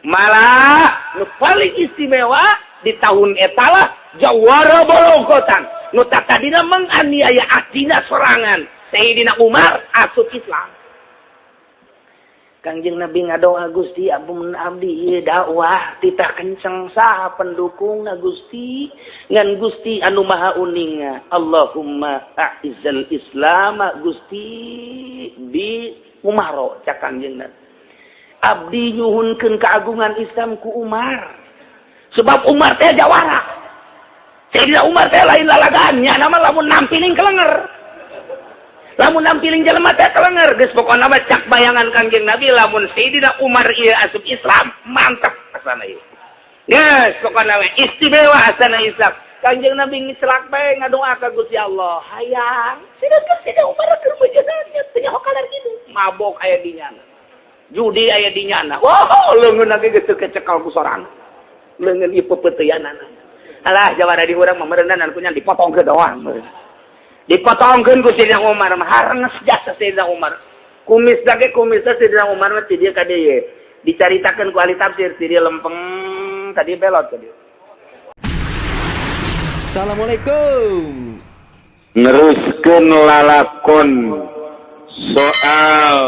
Malah nu paling istimewa di tahun etalah jawara bolongkotan nu tadina menganiaya atina sorangan Sayyidina Umar asup Islam. Kangjeng Nabi ngadoa, "Gusti, ampun abdi ieu dakwah titah kenceng, saha pendukungna, Gusti?" Ngan Gusti anu Maha Uninga, "Allahumma a'izzal Islam, Gusti, bi Umaro." Cak Kangjeng Nabi, abdi nyuhunkeun keagungan Islam ku Umar, sebab Umar teh jawara. Sayyidina Umar teh lain lalagannya nama, lamun nampiling kelenger, lamun nampiling jelema teh kelenger. Geus pokona mah cak bayangan Kangjeng Nabi, lamun Sayyidina Umar ieu asup Islam, mantap asana ieu. Geus pokona mah istimewa asana Islam. Kangjeng Nabi ngicelak bae ngadoa ka Gusti Allah, hayang sedangkan Sayyidina Umar keur bejeunanya teu nyaho kalar gitu, mabok aya di nyana, judi aya di nyana. Wah, leungeun ge geus teu kecekal ku sorang, leungeun ieu pepeuteyanana. Alah, jawara di urang mah meureunan kunya dipotong ke doang, dipotongkeun ku Sayyidina Umar mah. Harenges jasa Sayyidina Umar. Kumis lagi, kumisna Sayyidina Umar mah ti dieu ka dieu. Dicaritakeun ku ahli tafsir, ti dieu lempeng tadi belot ka dieu. Assalamualaikum. Neruskeun lalakon soal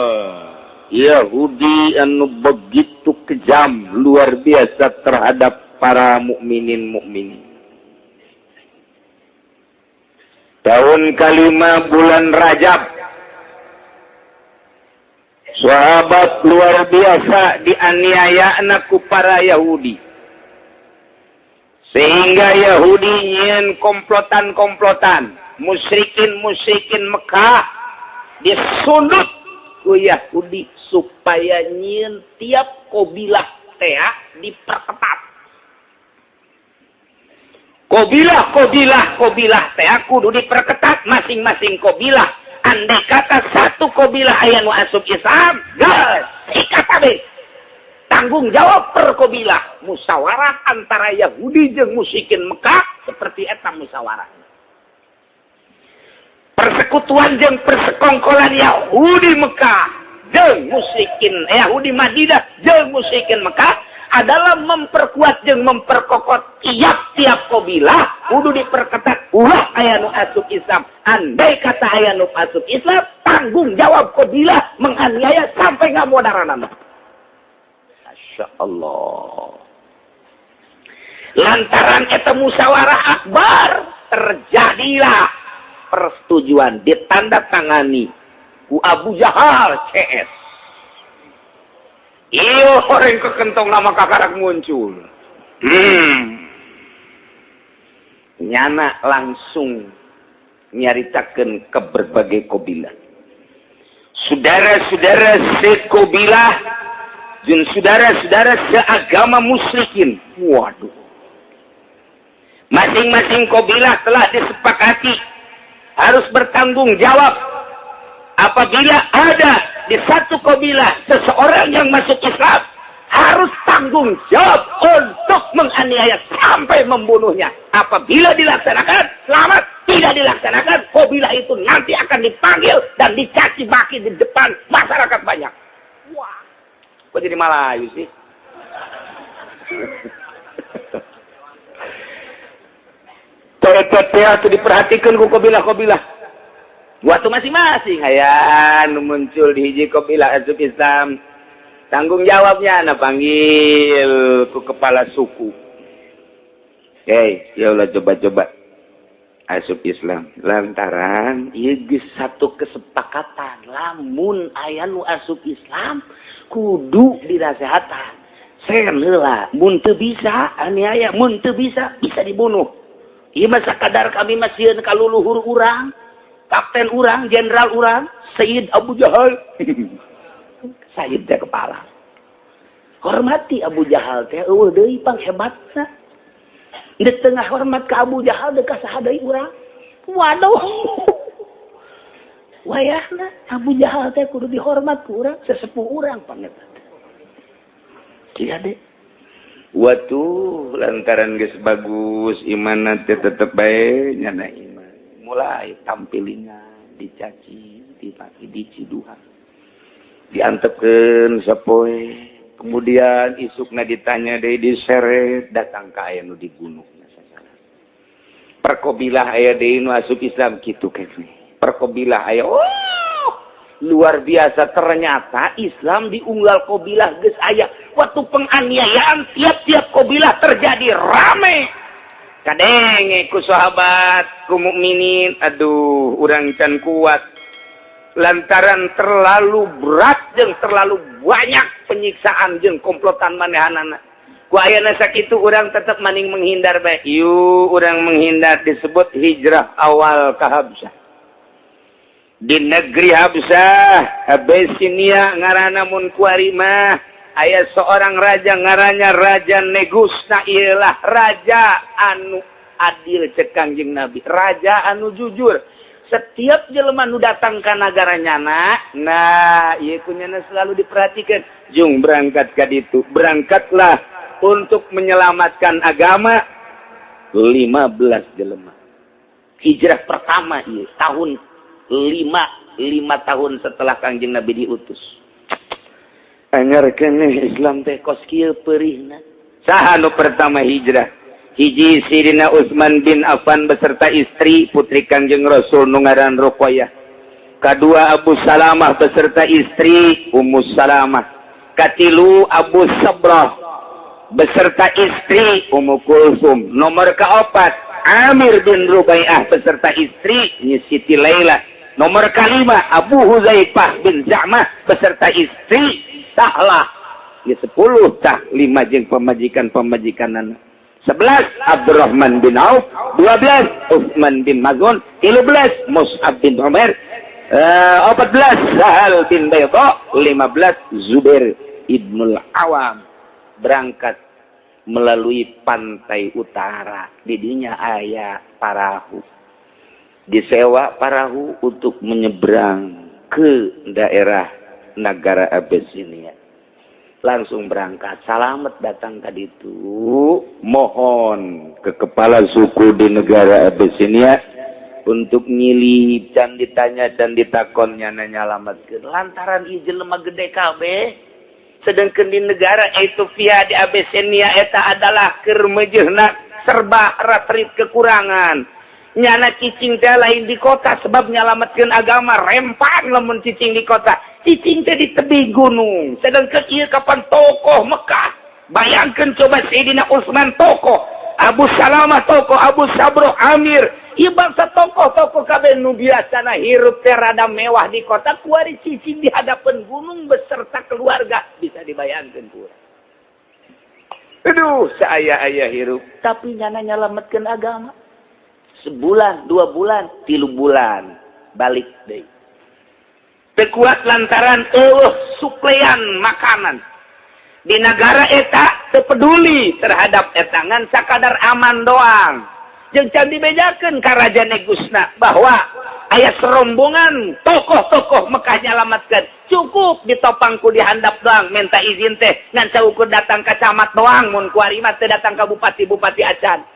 Yahudi anu begitu kejam luar biasa terhadap para mukminin mukminin. Tahun kalima, bulan Rajab, sahabat luar biasa dianiaya ku para Yahudi, sehingga Yahudi nyieun komplotan-komplotan. Musyrikin musyrikin Mekah disundut ku Yahudi supaya nyieun tiap kobilah tea diperketat. Kobilah kobilah kobilah teh kudu diperketat masing-masing kobilah. Andai kata satu kobilah aya nu asup Islam, gas sikat abe, tanggung jawab per kobilah. Musyawarah antara Yahudi jeung musyrikin Mekah seperti eta musyawarah. Persekutuan jeung persekongkolan Yahudi Mekah jeung musyrikin, Yahudi Madinah jeung musyrikin Mekah adalah memperkuat jeung memperkokoh tiap-tiap kobilah kudu diperketat, ulah aya nu asup Islam. Andai kata aya nu asup Islam, tanggung jawab kobilah menganiaya sampai nggak mau darah. Masya Allah, lantaran eta musyawarah akbar, terjadilah persetujuan ditandatangani ku Abu Jahal CS. Iyo, orang kekentong nama kakarak muncul. Nyana langsung nyaritakan ke berbagai kobilah, saudara-saudara sekobilah dan saudara-saudara seagama musyrikin. Waduh, masing-masing kobilah telah disepakati harus bertanggung jawab apabila ada di satu kabilah seseorang yang masuk Islam, harus tanggung jawab untuk menganiaya sampai membunuhnya. Apabila dilaksanakan, selamat. Tidak dilaksanakan, kabilah itu nanti akan dipanggil dan dicaci maki di depan masyarakat banyak. Wah, kok jadi Malayu sih? Itu diperhatikan ku kabilah-kabilah. Waktu masing-masing aya nu muncul di hiji kabilah asup Islam, tanggung jawabnya na panggil ku kepala suku. "Hei, ya Allah, coba-coba asup Islam," lantaran ieu geus satu kesepakatan, lamun aya nu asup Islam kudu dinasehatan, sen heula, mun teu bisa aniaya, mun teu bisa bisa dibunuh. Ieu mah sakadar kami mah sieun ka luluhur urang, kapten urang, jenderal urang, Sayyid Abu Jahal. Sayyid teh kepala. Hormati Abu Jahal teh eueuh deui panghebatna. Di tengah hormat ke Abu Jahal deuk ka saha deui urang? Waduh. Wayahna Abu Jahal teh kudu dihormat ku urang, sesepuh urang panghebat. Iya deh. Watuh, lantaran geus bagus iman teh tetep bae nyana iman. Mulai tampilingan, dicaci, dipaki, diciduhan, diantepkeun sapoe. Kemudian isukna ditanya deui, diseret datang ka aya nu dibunuh. Perkobilah aya deui nu asup Islam kitu keneh. Perkobilah aya, oh, luar biasa, ternyata Islam di unggal kobilah geus aya. Waktu penganiayaan tiap-tiap kobilah terjadi rame. Kadenge ku sahabat, ku mukminin, aduh, urang can kuat lantaran terlalu berat jeung terlalu banyak penyiksaan jeung komplotan manehanana. Ku ayana sakitu urang tetap maning menghindar bae. Yuk urang menghindar, disebut hijrah awal ke Habsah. Di negeri Habsah, Abesinia ngaranna mun kuari mah, aya seorang raja ngarannya Raja Negus. Nah, ialah raja anu adil cek Kangjeng Nabi, raja anu jujur. Setiap jelema nu datang ke negara nyana, nah, ieu kunyana selalu diperhatikan. Jung berangkat ka ditu, berangkatlah untuk menyelamatkan agama 15 jelema. Hijrah pertama ieu tahun 5 5 tahun setelah Kangjeng Nabi diutus. Anyar keneh Islam teh kos kieu peurihna. Saha nu pertama hijrah? Hiji Sidina Utsman bin Affan beserta istri, putri Kangjeng Rasul nu ngaran Ruqayyah. Kedua Abu Salamah beserta istri Ummu Salamah. Katilu Abu Sabrah beserta istri Ummu Kulsum. Nomor keempat Amir bin Rubai'ah beserta istri Nyi Siti Laila. Nomor kelima Abu Huzaifah bin Za'mah beserta istri Sahlah. Ya, 10 tah, lima jeung pemajikan-pemajikan. 11 Abdurrahman bin Auf, 12 Utsman bin Maz'un, 13 Mus'ab bin Umair, 14 Sahal bin Bayda, 15 Zubair Ibnul Awam. Berangkat melalui pantai utara, didinya aya parahu, disewa parahu untuk menyeberang ke daerah negara Abyssinia. Langsung berangkat, salamet datang tadi itu, mohon ke kepala suku di negara Abyssinia untuk nyilih dan ditanya dan ditakonnya nanya nyalametkeun lantaran ieu jelema gede kabeh. Sedangkan di negara Ethiopia, di Abyssinia eta adalah keur meujeuhna serba ratrit kekurangan. Nyana cicing teh lain di kota, sebab nyalametkeun agama rempang lamun cicing di kota. Cicing teh di tebing gunung. Sedangkan ieu kapan tokoh Mekah, bayangkan coba, Sayyidina Utsman tokoh, Abu Salamah tokoh, Abu Sabroh, Amir, ieu bangsa tokoh-tokoh kabeh nu biasana hirup teh rada mewah di kota, kuari cicing di hadapan gunung beserta keluarga. Bisa dibayangkan kurang? Aduh, saya ayah hirup tapi nyana nyalametkeun agama. Sebulan, 2 bulan, 3 bulan balik deh, teu kuat lantaran eueuh suplean makanan di negara eta. Teu peduli terhadap etangan, sakadar aman doang. Jeung can dibejakeun ka Raja Negusna bahwa aya serombongan tokoh-tokoh Mekah nyalamatkeun. Cukup ditopang ku dihandap doang, minta izin teh ngan saukur datang ka camat doang, mun kuari mah teu datang ka bupati-bupati acan.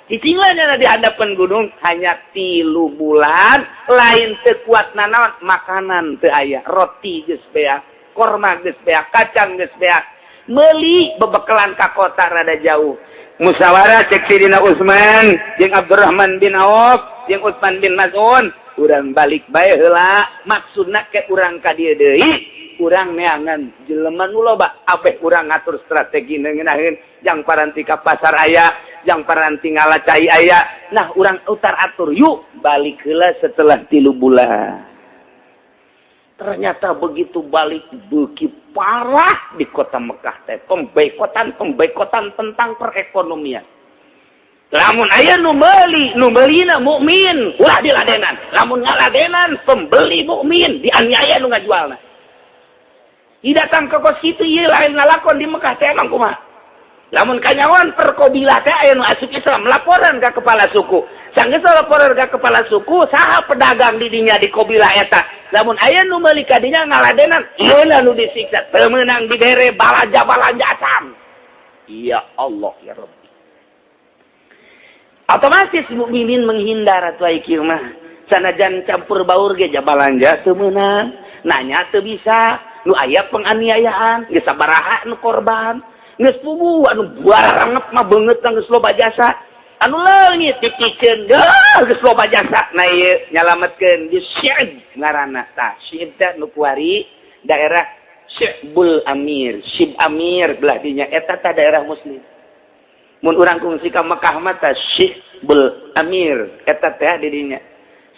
Cicinglah di hadapan gunung hanya 3 bulan, lain teu kuat nanaon, makanan teu aya, roti geus beak, korma geus beak, kacang geus beak. Meuli bebekelan ka kota rada jauh. Musyawarah cek Sidina Utsman jeung Abdurrahman bin Auf jeung Utsman bin Mas'un, urang balik bae heula. Maksudna ke urang ka dieu deui, urang neangan jelema nu loba, abeh urang ngatur strategi ngeunaheun jang paranti ka pasar aya, jang paranti ngala cai aya. Nah, urang utar atur yuk, balik heula setelah 3 bulan. Ternyata begitu balik beuki parah di kota Mekah teh pemboikotan, pemboikotan tentang perekonomian. Lamun aya nu meuli, nu meulina mukmin ulah diladenan, lamun ngaladenan pembeli mukmin dianiaya nu ngajualna. Datang ke kos kitu ieu lain ngalakon di Mekah teh emang kumaha. Lamun kanyawan perkobilah teh aya nu asup Islam, laporan ke kepala suku. Sanggeus laporan ke kepala suku, saha pedagang di dinya di kobilah eta, lamun aya nu meuli ka dinya ngaladenan, ieu nu disiksa, teu meunang dibere balanja-balanja acan. Ya Allah ya Rabbi, otomatis mukminin menghindar atuh. Kieu mah sanajan campur baur ge, balanja teu meunang, nanya teu bisa. Nu aya penganiayaan, geus sabaraha nu korban, geus puguh anu barangep mah beungeut geus loba jasa. Anu leungit dicikeun, geus loba jasa. Nah ieu nyalametkeun di Syi'ib ngaranna tah. Syi'ib teh nu kuari daerah Syi'bul Amir, Syib Amir belah dinya eta tah daerah muslim. Mun urang kungsi ka Mekah mah tah Syi'bul Amir eta teh di dinya.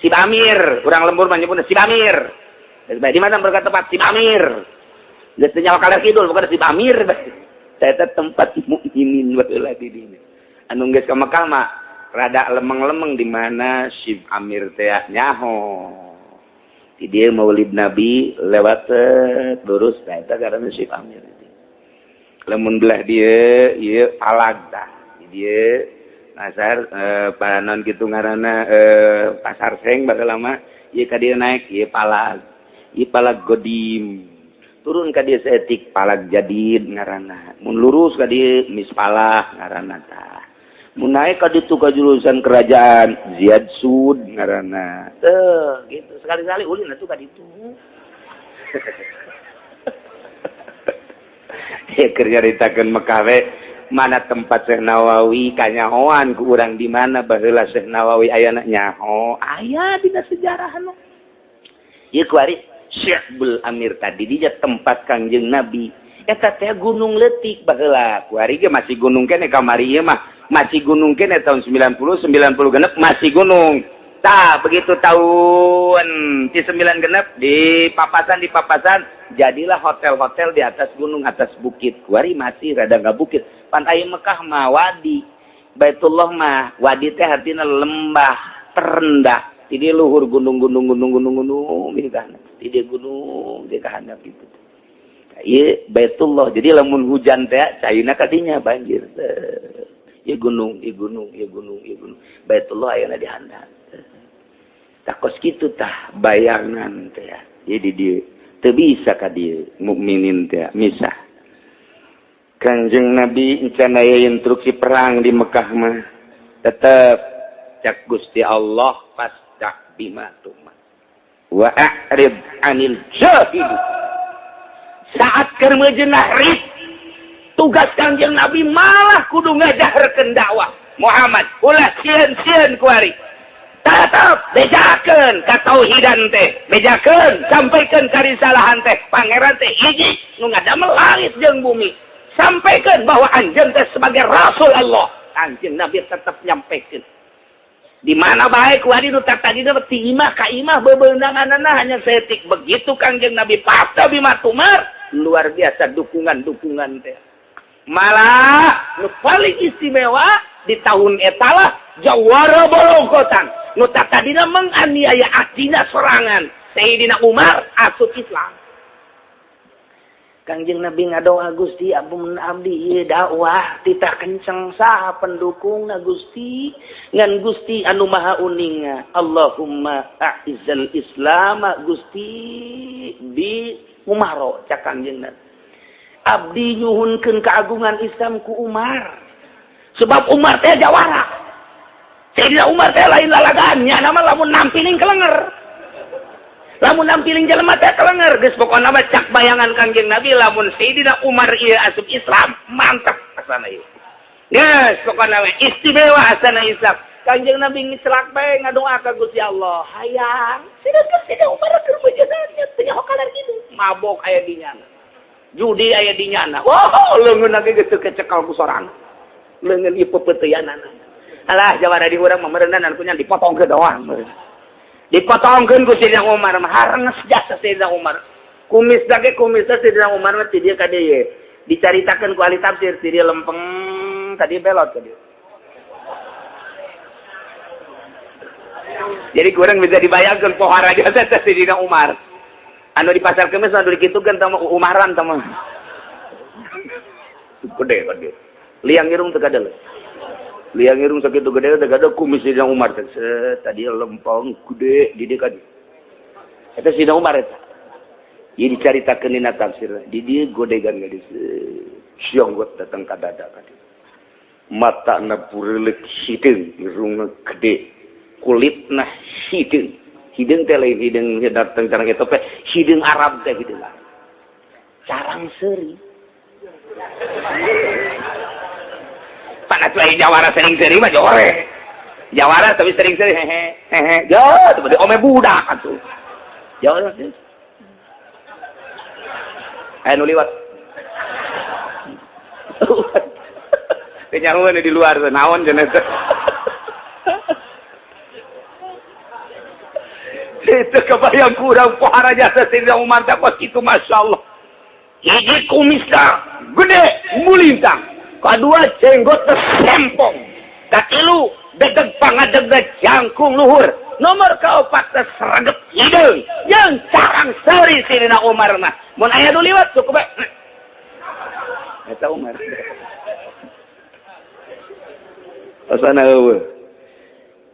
Syib Amir, urang lembur mah nyebutna Syib Amir. Di mana berkata tempat Syib Amir. Geus teu nyawa kaler kidul bukan Syib Amir. Eta tempat mukminin baheula di dinya. Anu geus ka Mekah mah rada lemeng-lemeng di mana Syib Amir teh nyaho. Di dieu Maulid Nabi lewat lurus tah eta ngaranna Syib Amir. Lamun belah dieu ieu palag tah. Di dieu pasar panon kitu ngaranna pasar seng baheula mah ieu ka dieu naik ieu palag. Ieu palag godim. Turun ka dieu saeutik palag jadid ngaranna. Mun lurus ka dieu mispalah ngaranna tah. Mun naik ka ditu ka jurusan kerajaan Ziad Sud ngaranna. Teuh gitu sekali-kali ulin atuh ka ditu. Keur nyaritakeun Mekah we mana tempat Syekh Nawawi kanyahoan ku urang di mana baheula Syekh Nawawi ayana nyaho aya dina sejarahna. Ieu kuari Syi'bul Amir tadi dia tempat Kangjeng Nabi eta teh gunung leutik baheula kuari ge masih gunung keneh kamari ieu mah masih gunung keneh tahun 90 genep masih gunung. Tah begitu tahun di 9 genep di papasan jadilah hotel-hotel di atas gunung atas bukit. Kuari masih rada nggak bukit. Pantai Mekah mah wadi. Baitullah mah wadi teh artinya lembah terendah. Jadi luhur gunung-gunung gunung-gunung di kana. Di gunung di kana gitu. Ieu Baitullah. Jadi lamun hujan teh caina kadinya banjir. Ieu gunung, ieu gunung, ieu gunung, ieu gunung. Baitullah ayeuna di handap. Takos kitu tah bayangan teh. Jadi dia teu bisa ka dieu mukminin teh misah. Kanjeng Nabi encan aya instruksi perang di Mekah mah. Tetep cak Gusti Allah fasdah bima tu'mar. Wa a'rid 'anil jahil. Saat keur mejeunah rit tugas Kanjeng Nabi malah kudu ngajaharkeun dakwah. Muhammad ulah sieun-sieun kuari. Tetap bejakeun katauhidan teh, bejakeun sampaikan karisalahan teh, pangeran teh hiji nu ngadamel langit jeung bumi. Sampaikan bahwa anjeun teh sebagai rasul Allah. Anjeun Nabi tetap nyampaikan. Di mana bae ku adi nu tadina ti imah ka imah bebeunanganna hanya saeutik. Begitu Kangjeng Nabi pasta bima tumar, luar biasa dukungan-dukungan teh. Malah nu paling istimewa di tahun etalah jawara bolongkotan. Nu tadina menganiaya adina sorangan Sayyidina Umar asup Islam. Kangjeng Nabi ngadoa Gusti abdi ieu dakwah titah kenceng saha pendukungna Gusti ngan Gusti anu maha uninga. Allahumma a'izzal Islam Gusti bi Umaro cak Kangjeng Nabi. Abdi nyuhunkeun keagungan Islam ku Umar. Sebab Umar teh jawara. Sayyidina Umar teh lain lalagan nya nama lamun nampiling kelenger. Lamun nampiling jelema teh kelenger geus pokona mah cak bayangan Kangjeng Nabi lamun Sayyidina Umar ieu asup Islam mantap asana ieu. Geus pokona we istimewa asana Islam. Kangjeng Nabi ngecelak bae ngadoa ka Gusti Allah. Hayang sedengkeun Sayyidina Umar keur meujeunan nya teu nyaho kalar kitu. Mabok aya di nyana. Judi aya di nyana. Wah, leungeun ge geus teu kecekal ku sorangan. Leungeun ieu pepeuteyanana. Alah jawara di urang mah meureunan kunya dipotongkeun doang. Dipotongkeun ku Sayyidina Umar mah harenges jasa Sayyidina Umar. Kumis ge kumisna Sayyidina Umar mah ti dieu ka dieu. Dicaritakeun ku ahli tafsir ti dieu lempeng tadi belot ka dieu. Jadi kurang bisa dibayangkeun pohara jasa Sayyidina Umar. Anu di pasar kemis anu dikitukeun tah mah Umaran tah mah. Gede gede. Liang irung teu kadeuleut. Liang irung sakitu gede teh gada kumis Sayyidina Umar teh tadi lempeng gede di dieu ka dieu. Eta Sayyidina Umar eta. Ieu dicaritakeun dina tafsir. Di dieu godegan gadis. Sionggot datang ka dada ka dieu. Matana pureuleuk hideung, irungna gede, kulitna hideung. Hideung teh lain hideung datang cara kitu teh, hideung Arab teh hideung Arab. Carang seuri. Pan atuh aya jawara sering seuri mah jore. Jawara tapi sering seuri hehe hehe. Jo, teu ome budak atuh. Jawara. Aya nu liwat. Kenyahuan di luar naon cenah teh. Itu kebayang kurang pohara jasa Sayyidina Umar teh kos kitu masyaallah. Hiji kumisna gede mulintang, kadua jenggot sempong, katilu dedeg pangadegna jangkung luhur, nomor kaopat teh sregep hideung, jeung carang seuri Sayyidina Umar mah. Mun aya nu liwat cukup bae. Eta Umar. Pasana eueuh.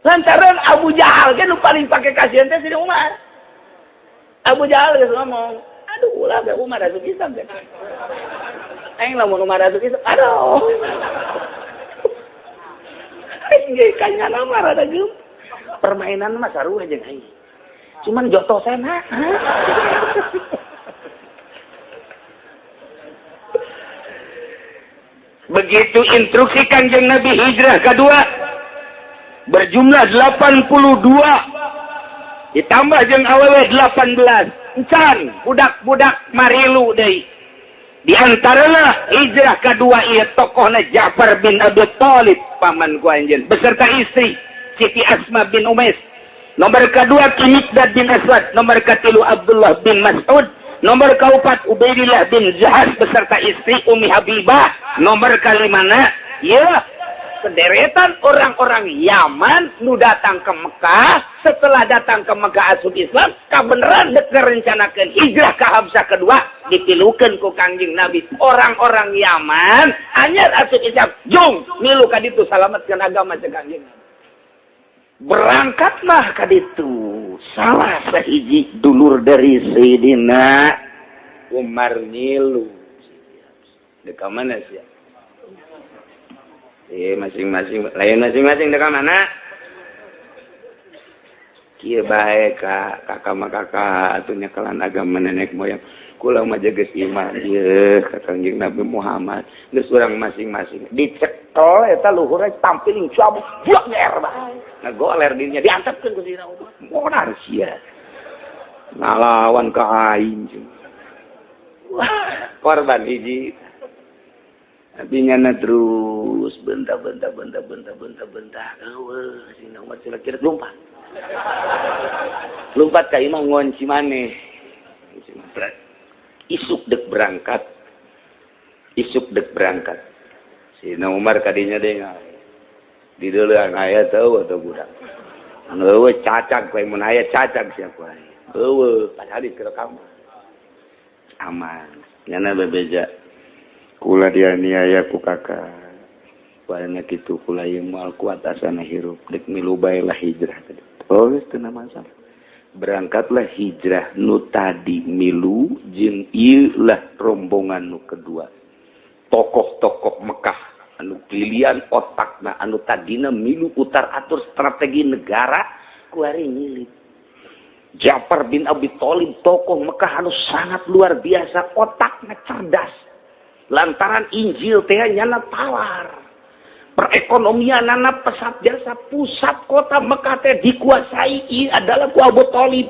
Lantaran Abu Jahal ge nu paling pake kasihan teh Sayyidina Umar. Abu Jahal geus ngomong, aduh ulah be Umar asup Islam teh. Aing lamun Umar asup Islam, aduh. Aing ge kanyana mah rada geum. Permainan mah sarua jeung aing. Cuman jotosena. Begitu instruksi Kanjeng Nabi hijrah kedua berjumlah 82 ditambah jeung awewe 18 encan budak-budak marilu deui. Di antarana hijrah kedua ieu tokohna Ja'far bin Abi Thalib paman ku anjeun beserta istri Siti Asma bin Umais. Nomor kedua Miqdad bin Aswad, nomor katilu Abdullah bin Mas'ud, nomor keempat Ubaidillah bin Jahas beserta istri Umi Habibah, nomor kalimana ya sederetan orang-orang Yaman nu datang ke Mekah. Setelah datang ke Mekah asup Islam, kabeneran dek ngarencanakeun hijrah ke Habsah kedua, ditilukeun ku Kangjeng Nabi. Orang-orang Yaman anyar asup Islam, jung milu ka ditu salametkeun agama cek Kangjeng Nabi. Berangkatlah ka ditu salah sahiji dulur dari Sayyidina Umar ngilu. Dek ka mana sia? Masing-masing lain masing-masing dek ka mana? Kieu bae ka kakak mah kakak atuh nyekelan agama nenek moyang. Kula mah geus iman ieu ka Kangjeng Nabi Muhammad. Geus urang masing-masing dicekel eta luhurna tampiling cabuk buak nyer bae. Ngagoler dirinya diantepkeun ku Sayyidina Umar. Modar sia. Ngalawan ka aing. Wah, korban hiji. Tapi nyana terus bentak bentak bentak bentak bentak bentak. Eueuh, Sayyidina Umar kira-kira lompat. Lompat ka imah ngonci maneh. Isuk dek berangkat. Isuk dek berangkat. Sayyidina Umar kadinya deui di deulean aya teu atau budak. Eueuh cacag we mun aya cacag sia ku aing. Eueuh padahal di kamar. Aman. Nyana bebeja. Kula dianiaya ku kakak. Barana kitu kula ieu moal kuat asana hirup dek milu bae lah hijrah tadi. Oh geus teu masalah. Berangkatlah hijrah nu tadi milu jeung ieu lah rombongan nu kedua. Tokoh-tokoh Mekah anu pilihan otakna anu tadina milu utar atur strategi negara kuari nyilip. Ja'far bin Abi Thalib tokoh Mekah anu sangat luar biasa otakna cerdas. Lantaran Injil teh nyana tawar. Perekonomianana pesat jasa pusat kota Mekah teh dikuasai ieu adalah ku Abu Thalib.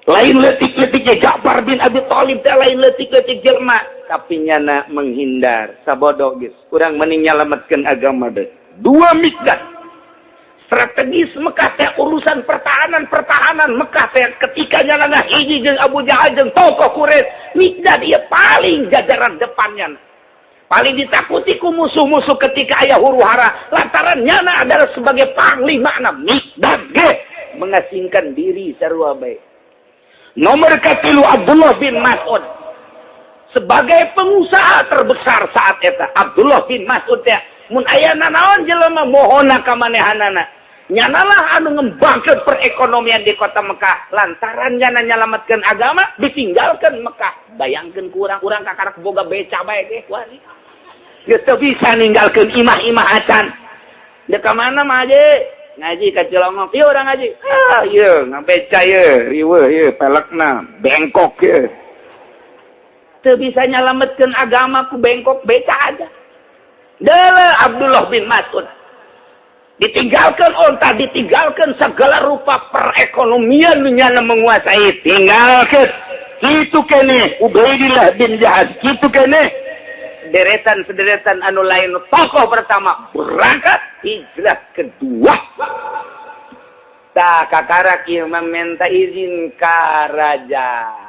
Lain leutik-leutiknya Ja'far bin Abi Thalib teh lain leutik-leutik jelema, tapi nyana menghindar sabodo geus. Urang mending nyalametkeun agama deui. Dua Miqdad. Strategis Mekah teh urusan pertahanan-pertahanan Mekah teh ketika nyana hiji jeung Abu Jahal jeung tokoh Quraisy, Miqdad ieu paling jajaran depannya. Paling ditakuti ku musuh-musuh ketika aya huru-hara. Lantaran nyana adalah sebagai panglima na Miqdad ge mengasingkan diri sarua bae. Nomor katilu Abdullah bin Mas'ud sebagai pengusaha terbesar saat eta. Abdullah bin Mas'ud teh mun aya nanaon jelema mohonna ka manehanana. Nyanalah anu ngembangkeun perekonomian di kota Mekah. Lantaran nyana nyalametkeun agama ditinggalkeun Mekah. Bayangkeun ku urang-urang kakarak boga beca bae ge kuari. Geus teu bisa ninggalkeun imah-imah acan. Dek ka mana mah aja? Ngaji ka Cilongok. Ieu urang ngaji. Ah ieu ngabeca ieu, riweuh ieu pelekna, bengkok ieu. Teu bisa nyalametkeun agama ku bengkok beca aja. Dele Abdullah bin Mas'ud. Ditinggalkan onta, ditinggalkan segala rupa perekonomian nyana menguasai, tinggalkan. Kitu kene Ubaidillah bin Jahas, kitu kene deretan sederetan anu lain, tokoh pertama berangkat hijrah kedua. Tak kakarak ieu meminta izin ka raja.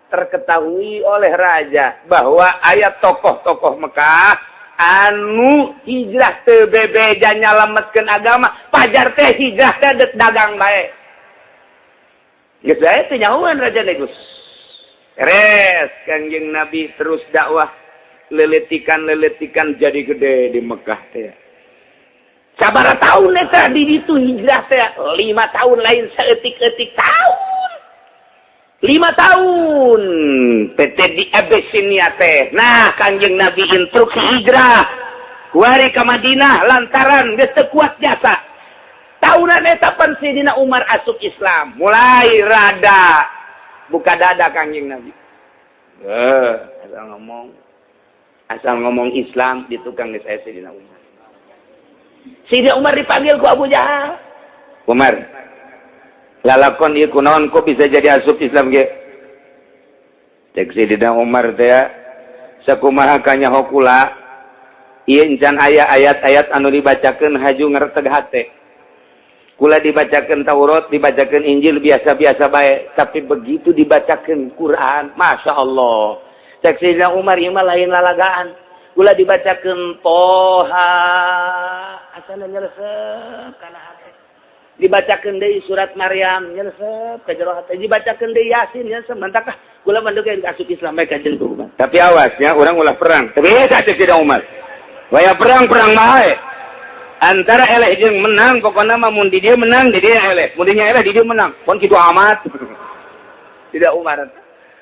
Terketahui oleh raja bahwa aya tokoh-tokoh Mekah anu hijrah teu bebeja nyalametkeun agama, pajar teh hijrah teh dek dagang bae. Geus bae teu nyahoan raja negus. Beres, Kangjeng Nabi terus dakwah, leletikan-leletikan jadi gede di Mekah teh. Sabaraha tahun eta di ditu hijrah teh? 5 tahun, lain saeutik-eutik tahun. 5 tahun PT di Abyssinia teh. Nah, Kanjeng Nabi instruksi hijrah. Kuari ka Madinah lantaran geus teu kuat jasa. Tahunan eta pan Sayyidina Umar asup Islam. Mulai rada buka dada Kanjeng Nabi. Eh, asal ngomong Islam di tukang geus aya Sayyidina Umar. Sayyidina Umar dipanggil ku Abu Jahal. "Umar, lalakon ieu kunaon kok bisa jadi asup Islam ge?" Cek Sayyidina Umar teh, "Sakumaha kanyaho kula ieu encan aya ayat-ayat anu dibacakeun haju ngerteg hate. Kula dibacakeun Taurat, dibacakeun Injil biasa-biasa bae, tapi begitu dibacakeun Quran, Masya Allah." Cek Sayyidina Umar, "Ieu mah lain lalagaan. Kula dibacakeun Toha asana nyelesep kana hate. Dibacakeun deui surat Maryam, nyelesep ka jero hate. Dibacakeun deui Yasin, nyelesep. Mantak ah kula mah deuk asup Islam bae ka jeung Umar. Tapi awas ya, urang ulah perang." Tapi cek Sayyidina Umar, "Waya perang perang mah antara eleh jeung menang, pokoknya mah mun di dia menang, di dia eleh, mun dinya eleh, di dia menang, pon kitu amat." Tidak, Umar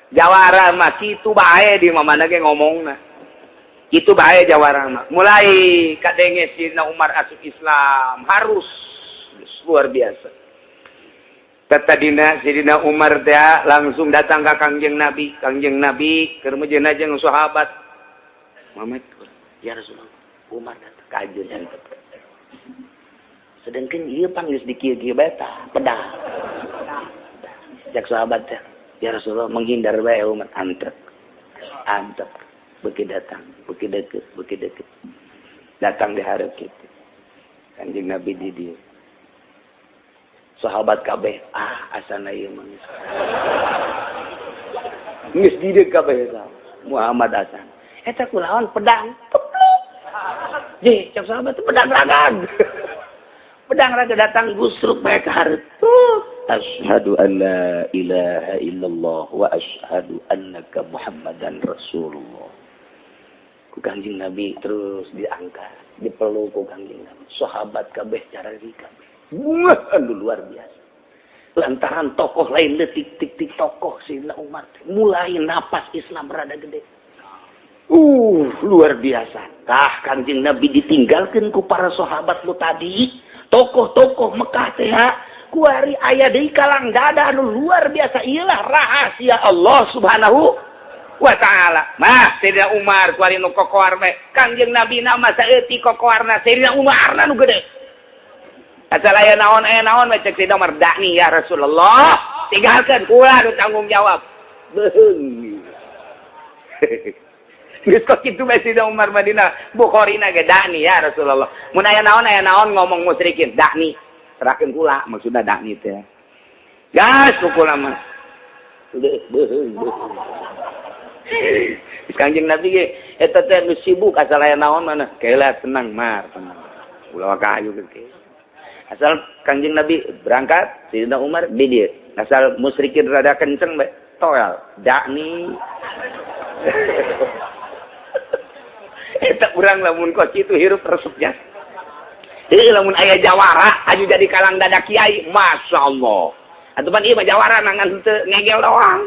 jawara mah kitu bae, di mana ge ngomongna kitu bae jawara mah. Mulai kadenge Sayyidina Umar asup Islam harus luar biasa. Tadina Sayyidina Umar teh langsung datang ke Kangjeng Nabi. Kangjeng Nabi keur mejeuna jeung sahabat. "Muhammad, ya Rasulullah, Umar datang ka ajeun." Sedangkan ieu pan geus dikieu-kieu bae tah, pedang. Cek sahabat teh, "Ya Rasulullah, menghindar bae Umar." Antep. Antep. Beuki datang, beuki deket, beuki deket. Datang di hareup kitu. Kanjeng Nabi di dieu. Sahabat kabeh, ah, asana ieu mah geus. Geus di dieu kabeh Muhammad asan. Eta kulawan pedang. Tepluk. Je, cek sahabat, pedang ragag. Pedang raga datang gusruk bae ka hareup. "Asyhadu an la ilaha illallah wa asyhadu annaka Muhammadan Rasulullah." Ku Kanjeng Nabi terus diangkat, dipeluk ku Kanjeng Nabi. Sahabat kabeh cara kabeh. Wah, aduh, luar biasa. Lantaran tokoh lain detik tik tik tokoh Sayyidina Umar mulai napas Islam rada gede. Luar biasa. Tah, Kanjeng Nabi ditinggalkan ku para sahabat lu tadi, tokoh-tokoh Mekah teh kuari aya deui kalang dada anu luar biasa. Iyalah rahasia Allah Subhanahu wa taala. Mah Sayyidina Umar kuari nu kokoar bae. Kangjeng Nabi nama saeutik kokoarna, Sayyidina Umar nu gede. Asal aya naon we cek Sayyidina Umar, "Dakni ya Rasulullah, tinggalkeun kula nu tanggung jawab." Beuheung. Geus kok kitu bae Sayyidina Umar Madinah Bukhari na ge, "Dakni ya Rasulullah." Mun aya naon ngomong musyrikin, "Dakni." Serahkeun kula, maksudna dakni teh. Gas kula mah. Beuheung beuheung. Kangjeng Nabi ge eta teh geus sibuk, asal aya naon mana. "Kela tenang, Mar, tenang. Ulah kayu ge." Asal Kangjeng Nabi berangkat, Sayyidina Umar di dieu. Asal musyrikin rada kenceng bae, toel, dakni. Eta urang lamun kos kitu hirup resepnya. Heuh, lamun aya jawara aju jadi kalang dada kiai, Masya Allah. Atuh pan ieu mah jawara nangan henteu ngegel doang.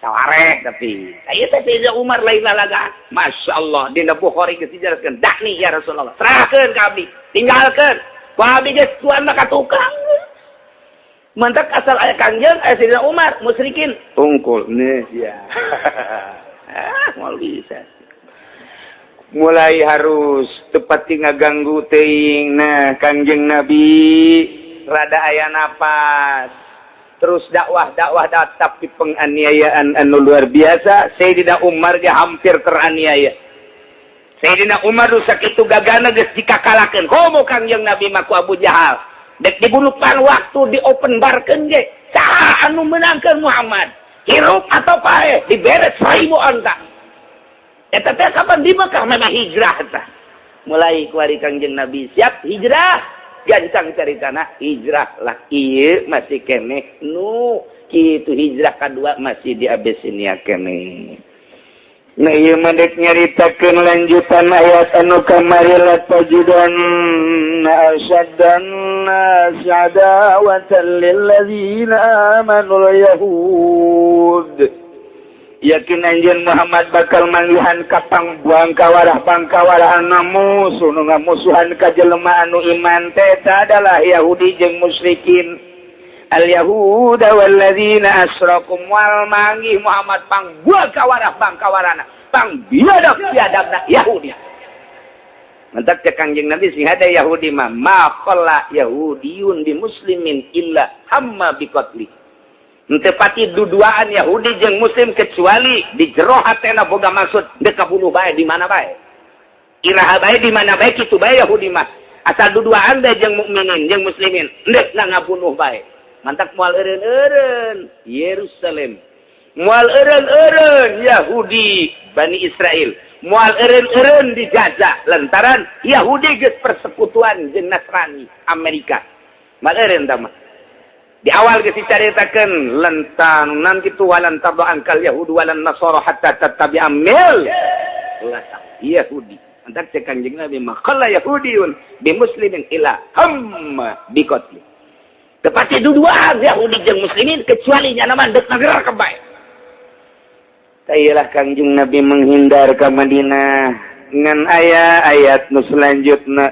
Saware tapi. Ieu teh Sayyidina Umar lain lalagaan. Masya Allah, dina Bukhari geus dijelaskeun, "Dakni ya Rasulullah." Serahkeun ka abdi, tinggalkeun. Ku abdi geus tuan mah ka tukang. Mantak asal aya Kangjeng, aya Sayyidina Umar, musyrikin tungkul nih ya. Ah, moal bisa. Mulai harus tepat ngaganggu teuing. Nah, Kangjeng Nabi rada aya napas. Terus dakwah, dakwah, tapi penganiayaan anu luar biasa. Sayyidina Umar dia hampir teraniaya. Sayyidina Umar nu sakitu gagana geus dikakalakeun. Komo Kangjeng Nabi mah ku Abu Jahal. Dek dibunuh pan waktu di open barkeun ge. Saha anu menangkeun Muhammad? Hirup atau paeh? Dibere 1000 onta. Eta teh kapan di Mekah memang hijrah tah. Mulai kuari Kangjeng Nabi siap hijrah. Gancang caritana hijrah lah, ieu masih keneh nu kitu hijrah kadua masih di Abesinia keneh. Nah, ieu mah dek nyaritakeun lanjutan ayat anu kamari, la tajidanna asyaddan nasi adawatan lil ladzina amanul yahud. Yakin anjeun Muhammad bakal manggihan ka pang bangkawarah bangkawarah musuh nu ngamusuhan ka jelema anu iman teh adalah Yahudi jeung musyrikin. Al yahuda walladzina asyraku, moal manggih Muhammad pang bangkawarah bangkawarana, pang biadab biadabna Yahudi. Mantak cek Kangjeng Nabi, sing hade Yahudi mah, ma khala yahudiyun bi muslimin illa hamma biqatli. Henteu pati duduaan Yahudi jeung muslim kecuali di jero hatena boga maksud dek kabunuh bae di mana bae. Iraha bae, di mana bae, kitu bae Yahudi mah. Asal duduaan bae jeung mukminin jeung muslimin, endek na ngabunuh bae. Mantak moal eureun-eureun Yerusalem. Moal eureun-eureun Yahudi Bani Israel. Moal eureun-eureun di Gaza lantaran Yahudi geus persekutuan jeung Nasrani Amerika. Moal eureun tah mah. Di awal geus dicaritakeun lentang nan kitu, walan tarda ankal yahudu walan nasara hatta tattabi'a mil Yahudi. Mantak cek Kanjeng Nabi mah, qala yahudiyun bi muslimin illa hamma biqatli. Tepati duduaan Yahudi jeung muslimin kecuali nyana mah deuk ngagerak bae. Tayalah Kangjeng Nabi menghindar ke Madinah ngan aya ayat nu selanjutna,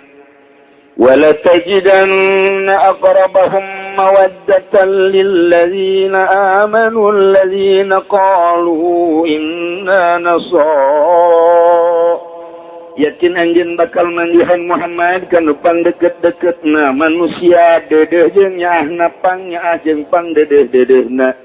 wala tajidanna aqrabahum mawaddatan lilladzina amanu alladzina qalu inna nasara. Yakin anjeun bakal manggihan Muhammad kanu pang deket-deketna manusia dedeh jeung nyaahna, pang nyaah jeung pang dedeh-dedehna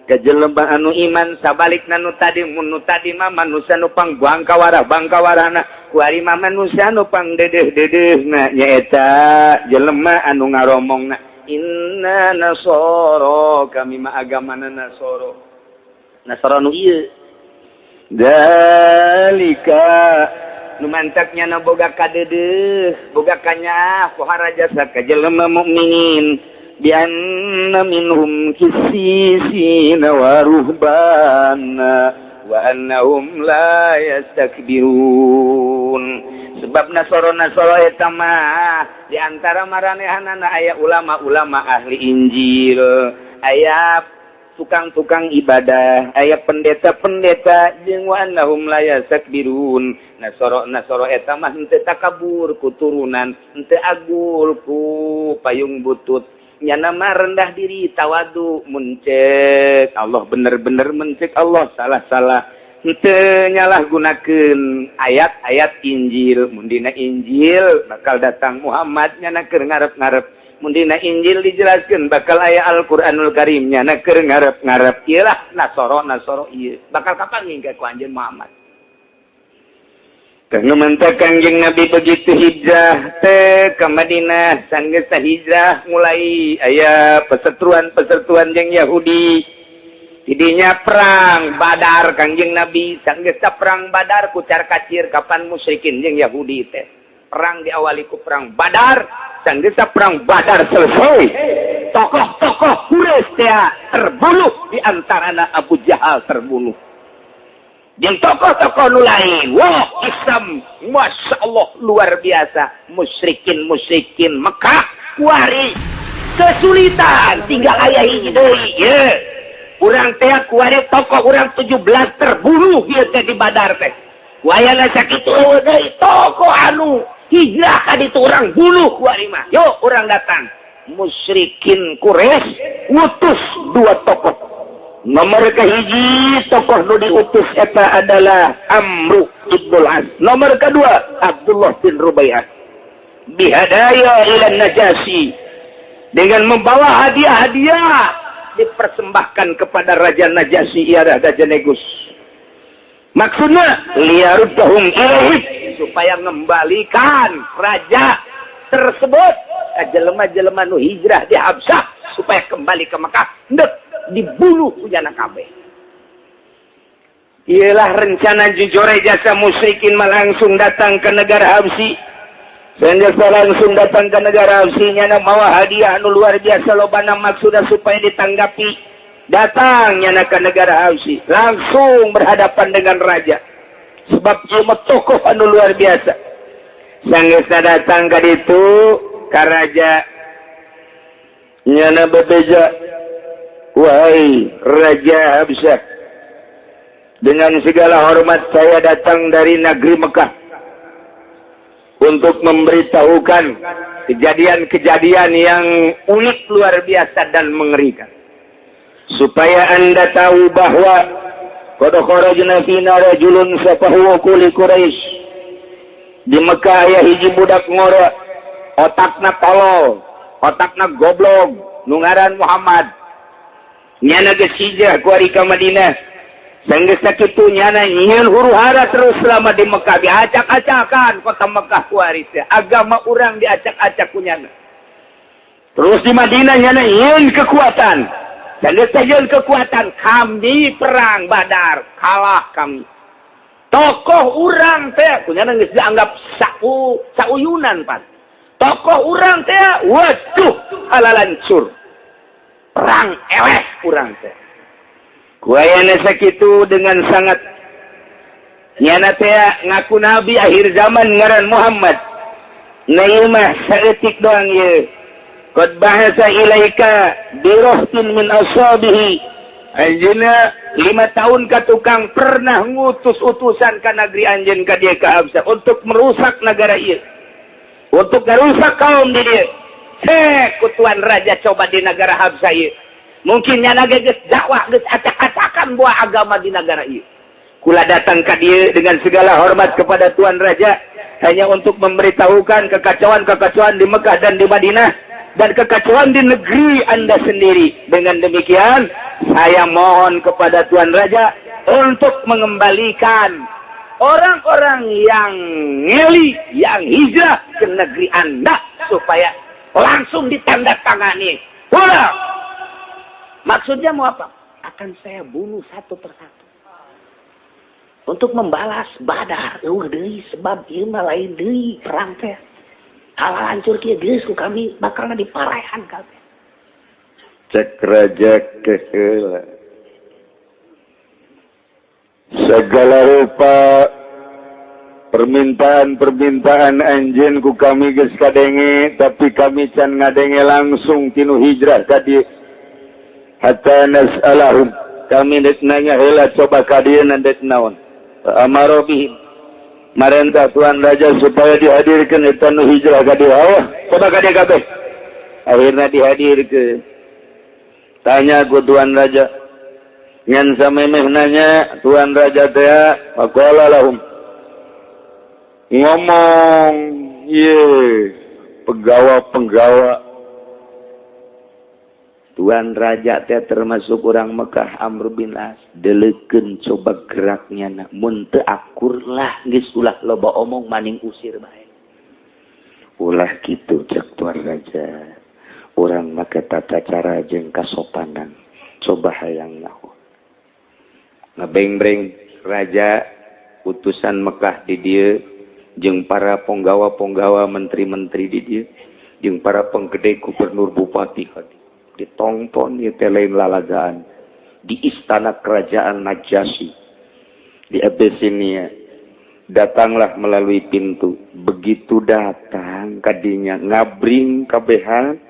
ka jelema anu iman. Sabalikna nu tadi, mun nu tadi mah manusia nu pang bangkawarah bangkawarahna, kuari mah manusia nu pang dedeh-dedehna nyaeta jelema anu ngaromongna inna nasoro, kami mah agamana nasoro, nasoro nu ieu. Dalika nu mantaknya na boga kadedeh, boga kanya pohara jasa ka jelema mukminin, bi anna minhum qissisina wa ruhbana wa annahum la yastakbirun. Sebab nasoro nasoro eta mah di antara maranehanana aya ulama-ulama ahli Injil, aya tukang-tukang ibadah, aya pendeta-pendeta, jeung wa annahum la yastakbirun. Nasoro nasoro eta mah henteu takabur ku turunan, henteu agul ku payung butut, nyana mah rendah diri, tawadu. Muncek Allah bener-bener, mencek Allah salah-salah. Henteu nyalahgunakeun ayat-ayat Injil. Mun dina Injil bakal datang Muhammad, nyana keur ngarep-ngarep. Mun dina Injil dijelaskeun bakal aya Al-Qur'anul Karim, nyana keur ngarep-ngarep. Ieu lah nasoro nasoro ieu bakal kapan ngingke ku anjeun Muhammad. Karena mantak Kangjeng Nabi begitu hijrah teh ke Madinah, sanggeus hijrah mulai aya perseteruan-perseteruan jeung Yahudi. Tidinya perang Badar Kangjeng Nabi, sanggeus perang Badar kucar kacir kapan musyrikin jeung Yahudi teh. Perang diawali ku perang Badar, sanggeus perang Badar selesai. Tokoh-tokoh Quraisy teh terbunuh, di antarana Abu Jahal terbunuh. Jeung tokoh-tokoh nu lain. Wah, Islam, Masya Allah, luar biasa. Musyrikin musyrikin Mekah kuari kesulitan, tinggal aya hiji deui. Ye. Urang teh kuari tokoh urang 17 terbunuh ieu teh di Badar teh. Wayana sakitu euweuh deui tokoh anu hijrah ka ditu, urang bunuh kuari mah. Yuk urang datang. Musyrikin Quraisy ngutus dua tokoh. Nomor kahiji tokoh nu diutus eta adalah Amru ibnul As. Nomor kedua Abdullah bin Rubai'ah. Bihadaya ila Najasyi, dengan membawa hadiah-hadiah dipersembahkan kepada Raja Najasyi, ia Raja Negus. Maksudnya liyaruddahum ilaihim, supaya mengembalikan raja tersebut, jelema-jelema nu hijrah di Habsyah, supaya kembali ke Mekah, ndek dibunuh punya kabeh. Ialah rencana jujur jasa musyrikin mah, langsung datang ke negara Habsi. Dan jasa langsung datang ke negara Habsi, nyana mawa hadiah anu luar biasa lobana, maksudnya supaya ditanggapi. Datang nyana ke negara Habsi, langsung berhadapan dengan raja. Sebab ieu mah tokoh anu luar biasa. Sanggeusna datang ka ditu ka raja, nyana bebeja, "Wahai Raja Habsyah, dengan segala hormat saya datang dari negeri Mekah untuk memberitahukan kejadian-kejadian yang unik, luar biasa, dan mengerikan. Supaya Anda tahu bahwa qad kharajna fina rajulun safahu uquli Quraisy." Di Mekah aya hiji budak ngora, otakna tolol, otakna goblok, nu ngaran Muhammad. Nyana geus hijrah kuari ka Madinah. Sanggeus sakitu nyana nyieun huru hara terus selama di Mekah, diacak-acakan kota Mekah kuari teh. Agama urang diacak-acak ku nyana. Terus di Madinah nyana nyieun kekuatan. Sanggeus nyieun kekuatan, kami perang Badar, kalah kami. Tokoh urang teh ku nyana geus dianggap sauyunan pan. Tokoh urang teh waduh halalancur. Perang eleh urang teh. Kuayana sakitu dengan sangat nyana teh ngaku nabi akhir zaman ngaran Muhammad. Na ieu mah saeutik doang ieu. Qad ba'atsa ilaika birahtin min ashabihi. Anjeunna 5 tahun ka tukang pernah ngutus utusan ka negeri anjeun, ka dieu ka Habsyah, untuk merusak negara ieu. Untuk merusak kaum di dieu. Cek ku tuan raja, coba di negara Habsyah ieu. Mungkin nyana geus dakwah, geus acak-acakan buah agama di negara ieu. Kula datang ka dieu dengan segala hormat kepada tuan raja hanya untuk memberitahukan kekacauan-kekacauan di Mekah dan di Madinah dan kekacauan di negeri Anda sendiri. Dengan demikian, saya mohon kepada tuan raja untuk mengembalikan orang-orang yang ngeli, yang hijrah ke negeri Anda supaya langsung ditandatangani. Pulang. Maksudnya mau apa? Akan saya bunuh satu persatu. Untuk membalas Badar. Eueuh deui, sebab ieu mah lain deui perang teh. Hal hancur kieu geus ku kami bakal diparehan kabeh. Cek raja keheula. Segala rupa permintaan-permintaan anjeun ku kami geus kadenge, tapi kami can ngadenge langsung tinu hijrah tadi. Hatta nas'alahum, kami dek nanya heula coba ka dieu dek naon. Amaro bihim, marentah tuan raja supaya dihadirkan eta nu hijrah ka dieu. Awas, coba ka dieu kabeh. Akhirnya dihadirkeun, tanya ku tuan raja. Ngan samemeh nanya tuan raja teh, faqala lahum, ngomong ye penggawa-penggawa tuan raja teh termasuk orang Mekah, Amr bin As, "Delekeun coba geraknya na, mun teu akur lah geus ulah loba omong, maning usir bae." "Ulah kitu," cek tuan raja, "urang make tata cara jeung kasopanan, coba hayang nyaho." Ngebengbreng raja utusan Mekah di dieu jeung para penggawa-penggawa, menteri-menteri di dieu jeung para penggede, gubernur, bupati hadir, ditonton ieu teh lain lalagaan di istana kerajaan Najasyi di Abyssinia. Datanglah melalui pintu. Begitu datang kadinya, ngabring kabehan,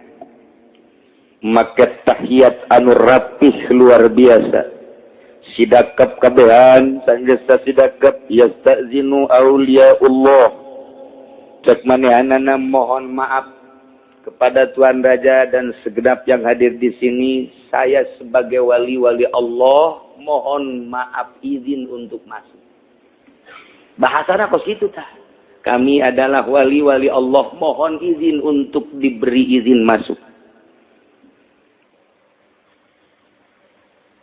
make tahiyat anu rapih luar biasa, sidakap kabehan. Sanggesa sidakap, yastazinu awliyaullah, cek manehanana, "Mohon maaf Kepada Tuan Raja dan segenap yang hadir di sini, saya sebagai wali-wali Allah mohon maaf izin untuk masuk. Bahasana kos kitu tah. Kami adalah wali-wali Allah, mohon izin untuk diberi izin masuk.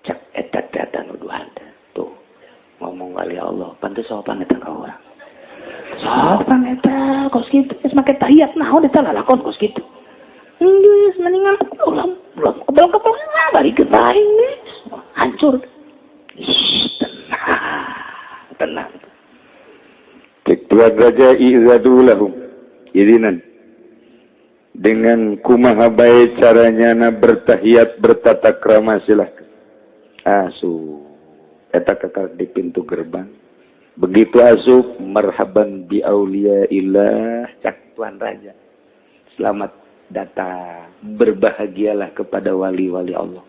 Cak eta teh nuduhan tuh ngomong wali Allah, pantes sopan eta ka urang. Sopan eta kos kitu geus make tahiyat naon eta lalakon kos kitu. Geus mendingan ulah ulah kebal-kebal balikeun bae geus. Hancur. Tenang, tenang. Cek Tuan Raja i'zadu lahum izinan. Dengan kumaha bae caranya na bertahiyat bertata krama silahkan. Asup eta kakak di pintu gerbang. Begitu asup marhaban bi auliya illah, cak Tuan Raja. Selamat datang, berbahagialah kepada wali-wali Allah.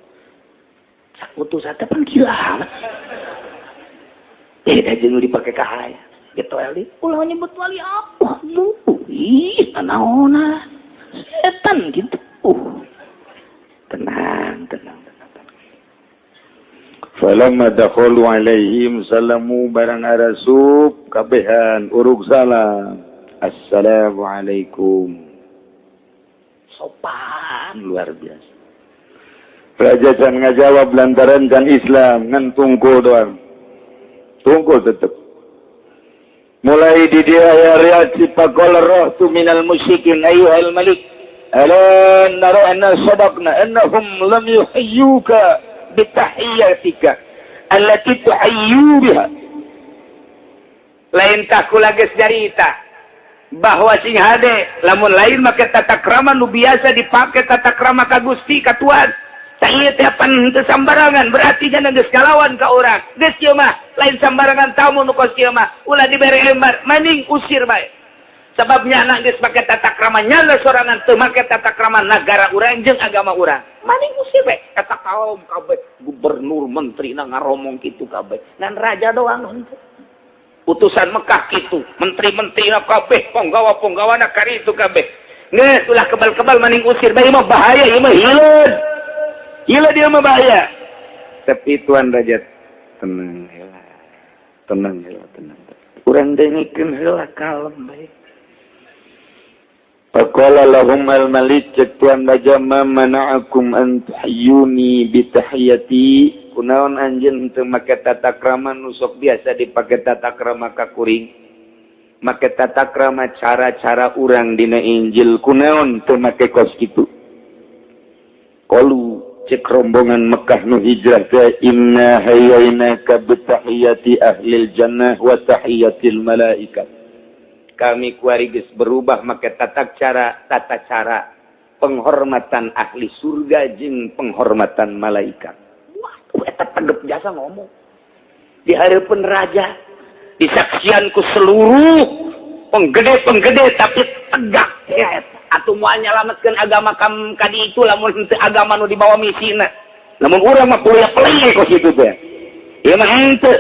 Cak utusan teh pan gila amat. Da jeung dipake ka aya. Gitu eli ulah nyebut wali Allah. Ih, naona. Setan gitu. Tenang, tenang, tenang. Falamma dakhalu alaihim salamu barang arasup kabehan uruk salam. Assalamualaikum. Sopan luar biasa. Raja can ngajawab lantaran can Islam ngan tungkul doang. Tungkul tetep. Mulai di dia ya reaksi faqala rahtu minal musyrikin ayyuhal malik ala nara anna sabaqna annahum lam yuhayyuka bitahiyyatika allati tuhayyu biha. Lain takula geus nyarita bahwa sing hade lamun lain make tata krama nu biasa dipake tata krama ka Gusti ka Tuhan. Tah ieu teh pan henteu sambarangan berarti jangan geus kalawan ka urang. Geus ieu mah lain sambarangan tamu nu kos ieu mah ulah dibere lembar maning usir bae. Sebabnya anak geus make tata krama nyala sorangan teu make tata krama nagara urang jeung agama urang. Maning usir bae eta kaum kabeh gubernur menteri na ngaromong kitu kabeh. Ngan raja doang henteu. Utusan Mekah kitu, menteri-menteri na kabeh, ponggawa-ponggawa na karitu kabeh. Geus ulah kebal-kebal maning usir bae mah bahaya ieu mah hileud. Gila dia mah bahaya. Tapi Tuan Raja tenang heula. Tenang heula, tenang. Urang dengekeun heula kalem bae. Faqala lahum al-malik Tuan Raja ma mana'akum an tuhayyuni bi tahiyyati. Kunaon anjeun teu make tata krama nu sok biasa dipake tata krama ka kuring. Make tata krama cara-cara urang dina Injil kunaon teu make kos kitu. Qalu cek rombongan Mekah nu hijrah teh inna hayyainaka bi tahiyyati ahlil jannah wa tahiyyatil malaikat. Kami kuari geus berubah make tata cara penghormatan ahli surga jeung penghormatan malaikat. Waduh eta tegep jasa ngomong. Di hareupeun raja disaksian ku seluruh penggede-penggede tapi tegak ya eta. Atuh moal nyalametkeun agama kam kadi itu lamun henteu agama nu dibawa misina. Lamun urang mah kuliah peleng kos kitu teh. Ieu mah henteu.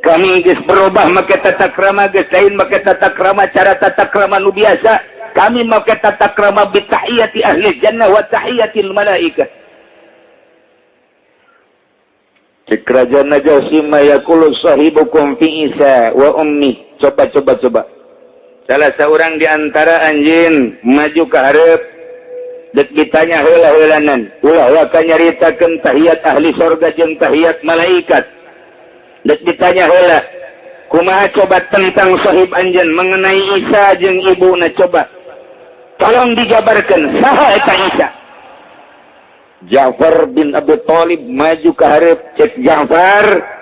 Kami geus berubah make tata krama geus lain make tata krama cara tata krama nu biasa. Kami make tata krama bi tahiyyati ahli jannah wa tahiyyatil malaikah. Cek raja Najasyi ma yaqulu sahibukum fi Isa wa ummi. Coba coba coba. Salah seorang di antara anjeun maju ke hareup dek ditanya heula-heulanan ulah waka nyaritakeun tahiyat ahli sorga jeung tahiyat malaikat. Dek ditanya heula kumaha coba tentang sahib anjeun mengenai Isa jeung ibuna coba tolong dijabarkeun saha eta Isa. Ja'far bin Abi Thalib maju ke hareup cek Ja'far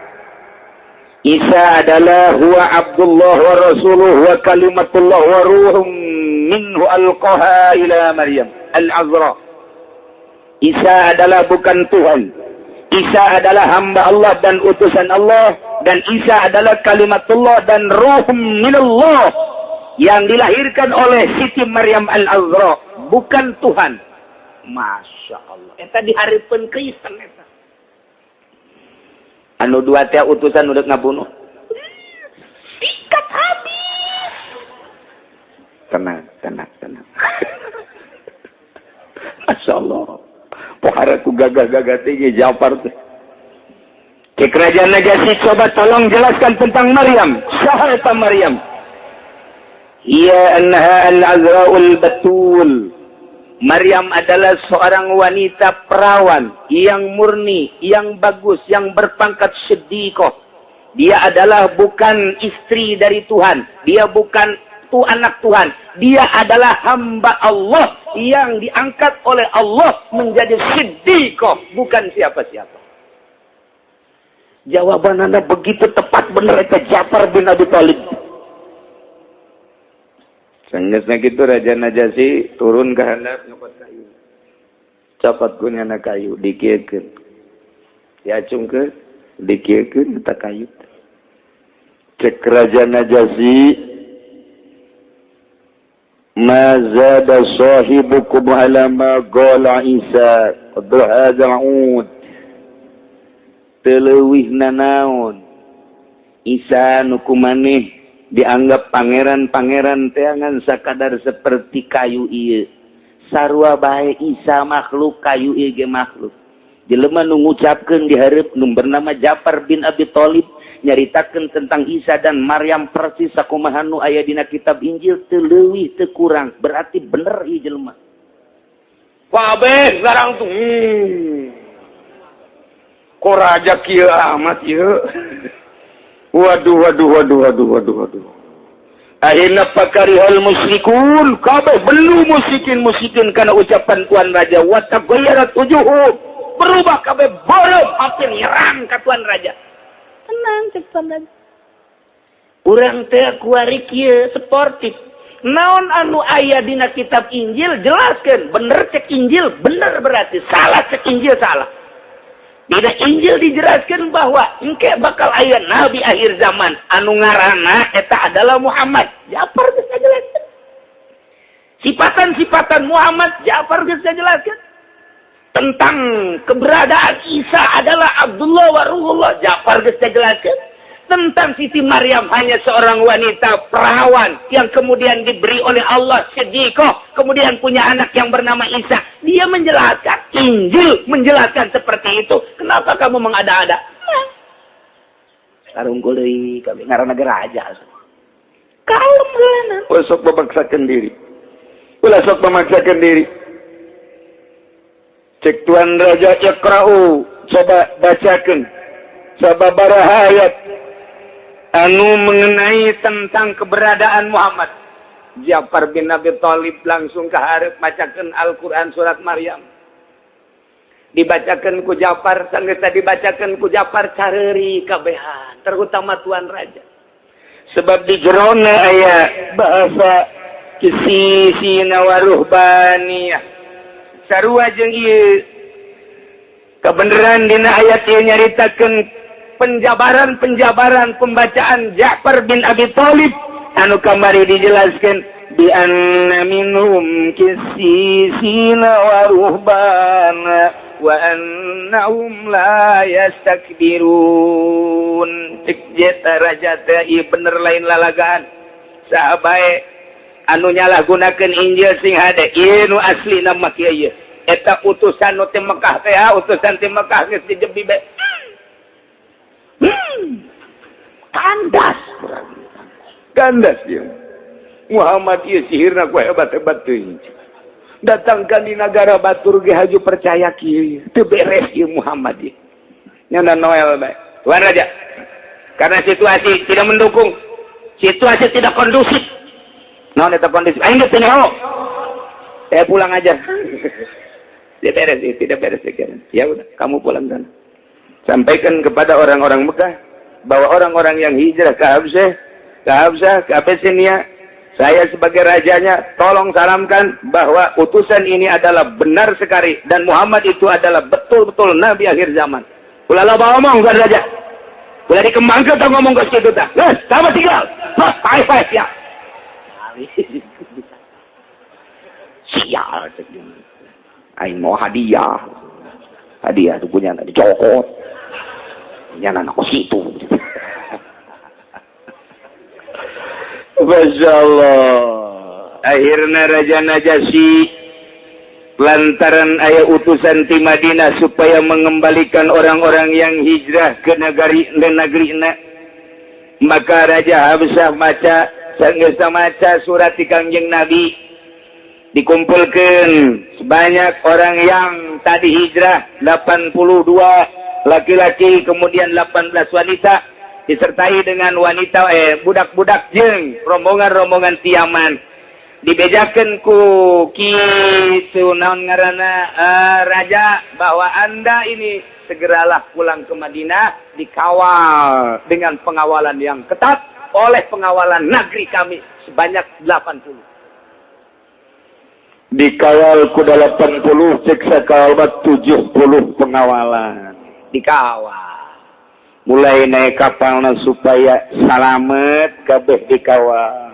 Isa adalah huwa Abdullah wa rasuluh wa kalimatullah wa ruhum minhu alqaha ila Maryam al-Azra. Isa adalah bukan Tuhan. Isa adalah hamba Allah dan utusan Allah, dan Isa adalah kalimatullah dan ruh minallah yang dilahirkan oleh Siti Maryam al-Azra, bukan Tuhan. Masya Allah. Eta dihareupeun Kristen eta. Anu dua teh utusan udah ngabunuh. Sikat habis. Tenang, tenang, tenang. Masya Allah. Pohara ku gagah-gagah tinggi Ja'far teh. Cek Raja Najasyi, coba tolong jelaskan tentang Maryam. Saha eta Maryam? Iya annaha al-azra'ul batul. Maryam adalah seorang wanita perawan yang murni, yang bagus, yang berpangkat siddiqah. Dia adalah bukan istri dari Tuhan. Dia bukan tu anak Tuhan. Dia adalah hamba Allah yang diangkat oleh Allah menjadi siddiqah, bukan siapa-siapa. Jawaban Anda begitu tepat benar itu Ja'far bin Abi Thalib. Sanggeusna kitu Raja Najasyi turun ke handap nyokot kayu. Copot ku nyana kayu dikieukeun. Diacungkeun, dikieukeun eta kayu. Cek Raja Najasyi, ma zada sahibukum ala ma qala Isa qad hadza ud. Teu leuwih nanaon Isa nu ku maneh dianggap pangeran-pangeran teangan sakadar seperti kayu ieu. Sarua bae Isa makhluk, kayu ieu ge makhluk. Jelema nu ngucapkeun di hareup nu bernama Ja'far bin Abi Thalib nyaritakeun tentang Isa dan Maryam persis sakumaha nu aya dina kitab Injil, teu leuwih teu kurang, berarti bener ieu jelema. Kabeh sekarang tuh kok raja kieu amat ieu. Waduh, waduh, waduh, waduh, waduh, waduh. Akhirnya fakarihal musyrikun, kabeh belu musyrikin musyrikin karena ucapan tuan raja, wa taghayyarat wujuhum, berubah kabeh beureum hampir nyerang ka tuan raja. Tenang cek tuan raja. Urang teh kuari kieu sportif. Naon anu aya dina kitab Injil jelaskeun, bener cek Injil, bener berarti salah cek Injil salah. Dina Injil dijelaskan bahwa engke bakal aya nabi akhir zaman anu ngaranna eta adalah Muhammad. Ja'far geus ngajelaskeun. Sifatan-sifatan Muhammad Ja'far geus ngajelaskeun. Tentang keberadaan Isa adalah Abdullah wa Ruhullah, Ja'far geus ngajelaskeun. Tentang Siti Maryam hanya seorang wanita perawan yang kemudian diberi oleh Allah siddiqah, kemudian punya anak yang bernama Isa. Dia menjelaskan, Injil menjelaskan seperti itu. Kenapa kamu mengada-ada? Sarungkul deui kami ngaranna ge raja. Kalem geuleunan. Ulah sok memaksakan diri. Ulah sok memaksakan diri. Cek tuan raja, iqra'u, coba bacakeun. Sababaraha ayat anu mengenai tentang keberadaan Muhammad. Ja'far bin Abi Thalib langsung ke hareup macakeun Al-Qur'an surat Maryam. Dibacakeun ku Ja'far, sanggeus dibacakeun ku Ja'far careuri kabehan, terutama tuan raja. Sebab di jerona aya bahasa qissisina wa ruhbaniyah. Sarua jeung ieu kebenaran dina ayat ieu nyaritakeun penjabaran-penjabaran pembacaan Ja'far bin Abi Thalib anu kamari dijelaskan bi anna minhum qissisina wa ruhbana wa annahum la yastakbirun. Cek jeta raja teh ieu bener lain lalagaan. Saha bae anu nyalahgunakeun Injil sing hade ieu nu asli nama kieu ieu. Eta utusan nu ti Mekah teh, utusan ti Mekah geus dijebi bae. Kandas kandas dia. Muhammad ieu sihirna ku hebat-hebat teuing. Datangkan di negara batur ge haju percaya kieu. Teu beres ieu Muhammad ieu. Nyana Noel bae. Tuan Raja. Karena situasi tidak mendukung, situasi tidak kondusif. Naon eta kondusif? Aing geus teu nyaho. Saya pulang aja. Tidak beres, tidak beres. Ya udah, kamu pulang sana. Sampaikan kepada orang-orang Mekah bahwa orang-orang yang hijrah ke Habsyah, ke Habsyah, ke Abyssinia, saya sebagai rajanya tolong salamkan bahwa utusan ini adalah benar sekali dan Muhammad itu adalah betul-betul nabi akhir zaman. Ulah loba omong kan raja. Ulah dikembangkan tau ngomong ke situ tah. Geus, sama tinggal. Hah, pae pae siap. Sial aing mau hadiah. Hadiah tuh punya dicokot. Punya anak situ. Masya Allah. Akhirnya Raja Najasyi Lantaran aya utusan ti Madinah supaya mengembalikan orang-orang yang hijrah ke negeri ke negeri, maka Raja Habsyah maca, sanggeus maca surat ti Kangjeng Nabi, dikumpulkan sebanyak orang yang tadi hijrah, 82 laki-laki, kemudian 18 wanita, disertai dengan wanita, budak-budak jeung rombongan-rombongan ti Yaman. Dibejakan ku kitu, naon ngaranna, raja, bahwa Anda ini segeralah pulang ke Madinah, dikawal dengan pengawalan yang ketat oleh pengawalan negeri kami sebanyak 80. Dikawal ku 80, cek sakawal 70 pengawalan. Dikawal mulai naik kapalna supaya salamet kabeh dikawal.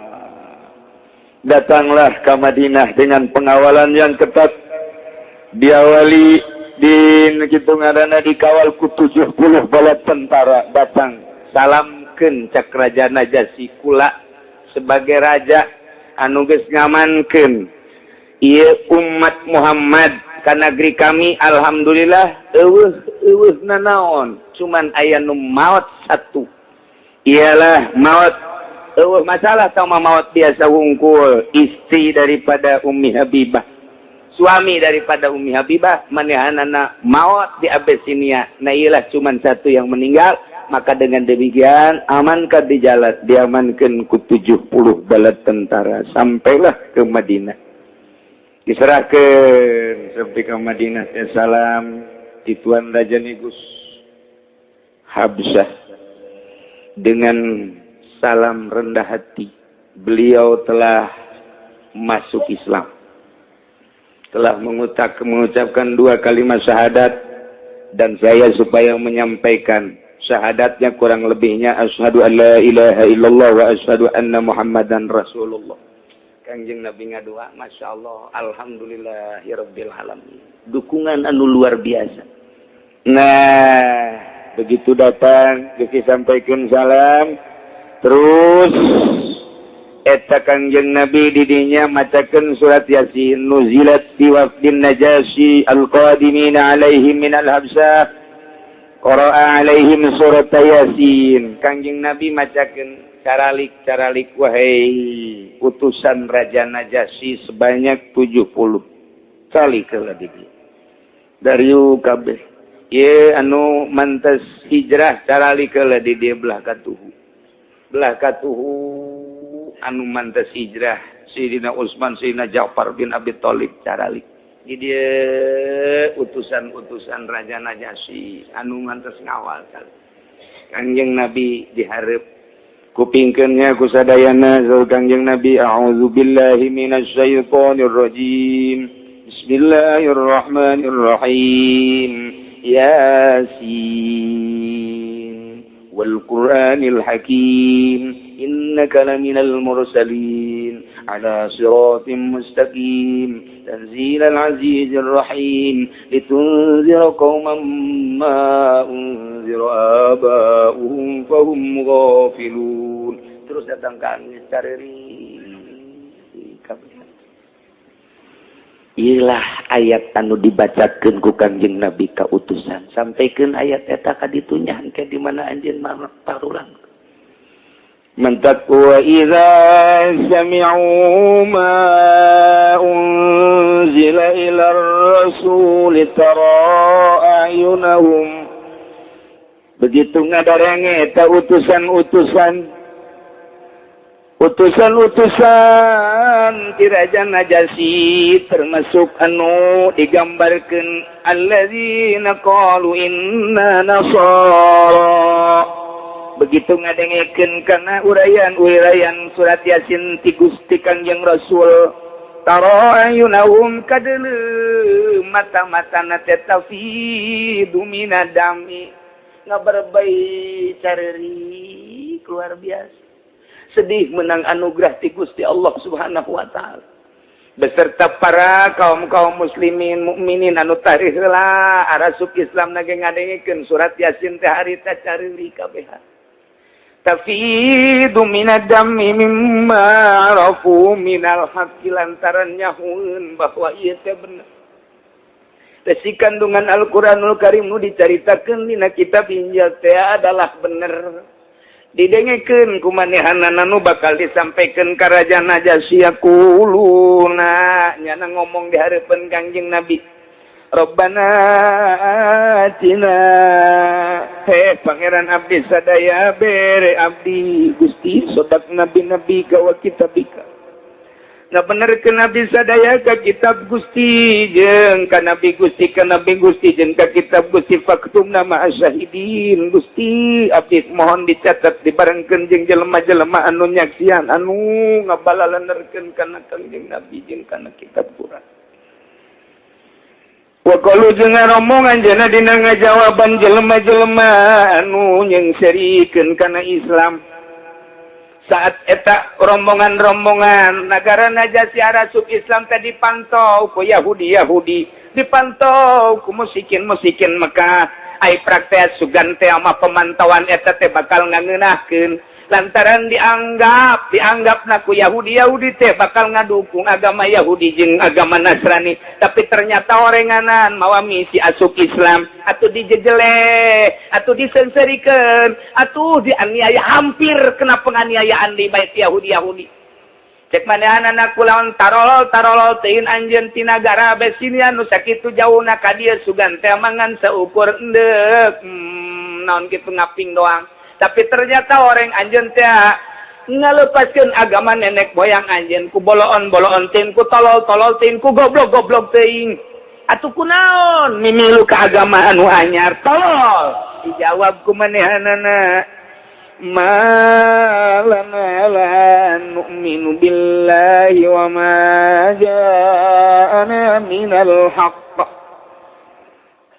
Datanglah ke Madinah dengan pengawalan yang ketat, diawali di kitu ngaranna, dikawal ku 70 bala tentara. Datang, salamkeun, cak Raja Najasyi, "Kula sebagai raja anu geus ngamankeun ieu umat Muhammad ka negeri kami, alhamdulillah euweuh euweuh nanaon, cuman aya nu maot satu, ialah maot euweuh masalah sama maot biasa wungkul, istri daripada Ummi Habibah, suami daripada Ummi Habibah, manehanana maot di Abesinia. Nah, ialah cuman satu yang meninggal." Maka dengan demikian amankan di jalan, diamankan ku 70 bala tentara, sampailah ke Madinah, diserahkan sampai ke Madinah ya, salam di Tuan Raja Negus Habsyah. Dengan salam rendah hati, beliau telah masuk Islam, telah mengucapkan dua kalimat syahadat, dan saya supaya menyampaikan syahadatnya, kurang lebihnya asyhadu an la ilaha illallah wa asyhadu anna Muhammadan Rasulullah. Kangjeng Nabi ngadua, Masya Allah, alhamdulillah ya rabbil alamin, dukungan anu luar biasa. Nah, begitu datang, sampaikan salam, terus eta Kangjeng Nabi didinya macakeun surat Yasin, nuzilat fi wafdin Najasyi alqadimin alaihim min al-Habsyah. Qara'a alaihim surat Yasin. Kangjeng Nabi macakeun caralik caralik, "Wahai utusan Raja Najasyi sebanyak 70 kali ke di dari kabeh ye anu mantes hijrah, caralik ke di dia belah katuhu, belah katuhu anu mantes hijrah, Sayyidina Utsman, Sayyidina Ja'far bin Abi Thalib, caralik di dia utusan-utusan Raja Najasyi anu mantes ngawal kali." Kangjeng Nabi diharap kupingkeunnya ku sadayana. Kangjeng Nabi, "A'udzubillahi minasyaitonir rajim. Bismillahirrahmanirrahim. Yasin wal Qur'anil Hakim. Innaka laminal mursalin ala siratim mustaqim. Tanzilal azizir rahim. Litunzira qauman ma unzira aba'uhum fahum ghafilun." Terus datang kami cari. Ilah ayat anu dibacakeun ku Kangjeng Nabi ka utusan. Sampaikan ayat eta ka ditu nya, ke di mana anjeun parulang. Mentak wa idza sami'u ma unzila ila rasul tara a'yunahum. Begitu ngadarenge eta utusan-utusan, utusan-utusan ti Raja Najasyi, termasuk anu digambarkan alladzina qalu inna nasara, begitu ngadengekeun kana uraian-uraian surat Yasin ti Gusti Kangjeng Rasul, tara ayunahum, kadeuleu mata-matana teh, tafidu minad-dam'i, ngaberbei careri, luar biasa sedih menang anugerah ti Gusti Allah Subhanahu wa taala, beserta para kaum-kaum muslimin mukminin anu tarikh heula arasup Islam nage ngadengekeun surat Yasin teh harita careuri kabeh. Tafidu minad dammi mimma arafu minal haqqi, lantaran nyahueun bahwa ieu teh bener. Tesi kandungan Al-Qur'anul Karim nu dicaritakeun dina kitab Injil teh adalah bener. Didengekeun ku manehanana nu bakal disampaikan ka Raja Najasyi, yaquluna, nyana ngomong di hareupeun Kangjeng Nabi, "Rabbana atina, he Pangeran abdi sadaya, bere abdi Gusti sodak nabi-nabi ka wa kitabika." Nah, bener ke nabi sadaya ka kitab Gusti jeung ka nabi Gusti, ka nabi Gusti jeung ka kitab Gusti. "Faktubna ma'as syahidin." Gusti, abdi mohon dicatat dibarengkeun jeung jelema-jelema anu nyaksian, anu ngabalalenerkeun kana Kangjeng Nabi jeung kana kitab Quran. Wa qalu, jeung rombongan jana dina ngajawaban jelema-jelema anu nyengserikeun kana Islam saat eta rombongan-rombongan negara Najasyi arasup Islam tadi dipantau ku Yahudi Yahudi, dipantau ku musyrikin musyrikin Mekah. Ai praktek sugan teh ama pemantauan eta teh bakal ngangeunahkeun, lantaran dianggap dianggap naku Yahudi Yahudi teh bakal ngadukung agama Yahudi jeung agama Nasrani. Tapi ternyata orenganan mawa misi asup Islam atau dijejele atau disengserikan atau dianiaya, hampir kena penganiayaan di bait Yahudi Yahudi. Cek manehanana, "Kulaon tarolol tarolol teuing anjeun ti nagara Abesinia nu sakitu jauhna ka dieu? Sugan teh mangan seukur endek, naon kitu, ngaping doang." Tapi ternyata orang anjeun teh ngalepaskeun agama nenek moyang anjeun ku boloon-boloon teuing, ku tolol-tolol teuing, ku goblok-goblok teuing. Atuh kunaon mimilu ka agama anu anyar, tolol? Dijawab ku manehanana, "Ma lana la nu'minu billahi wa ma ja'ana minal haqq."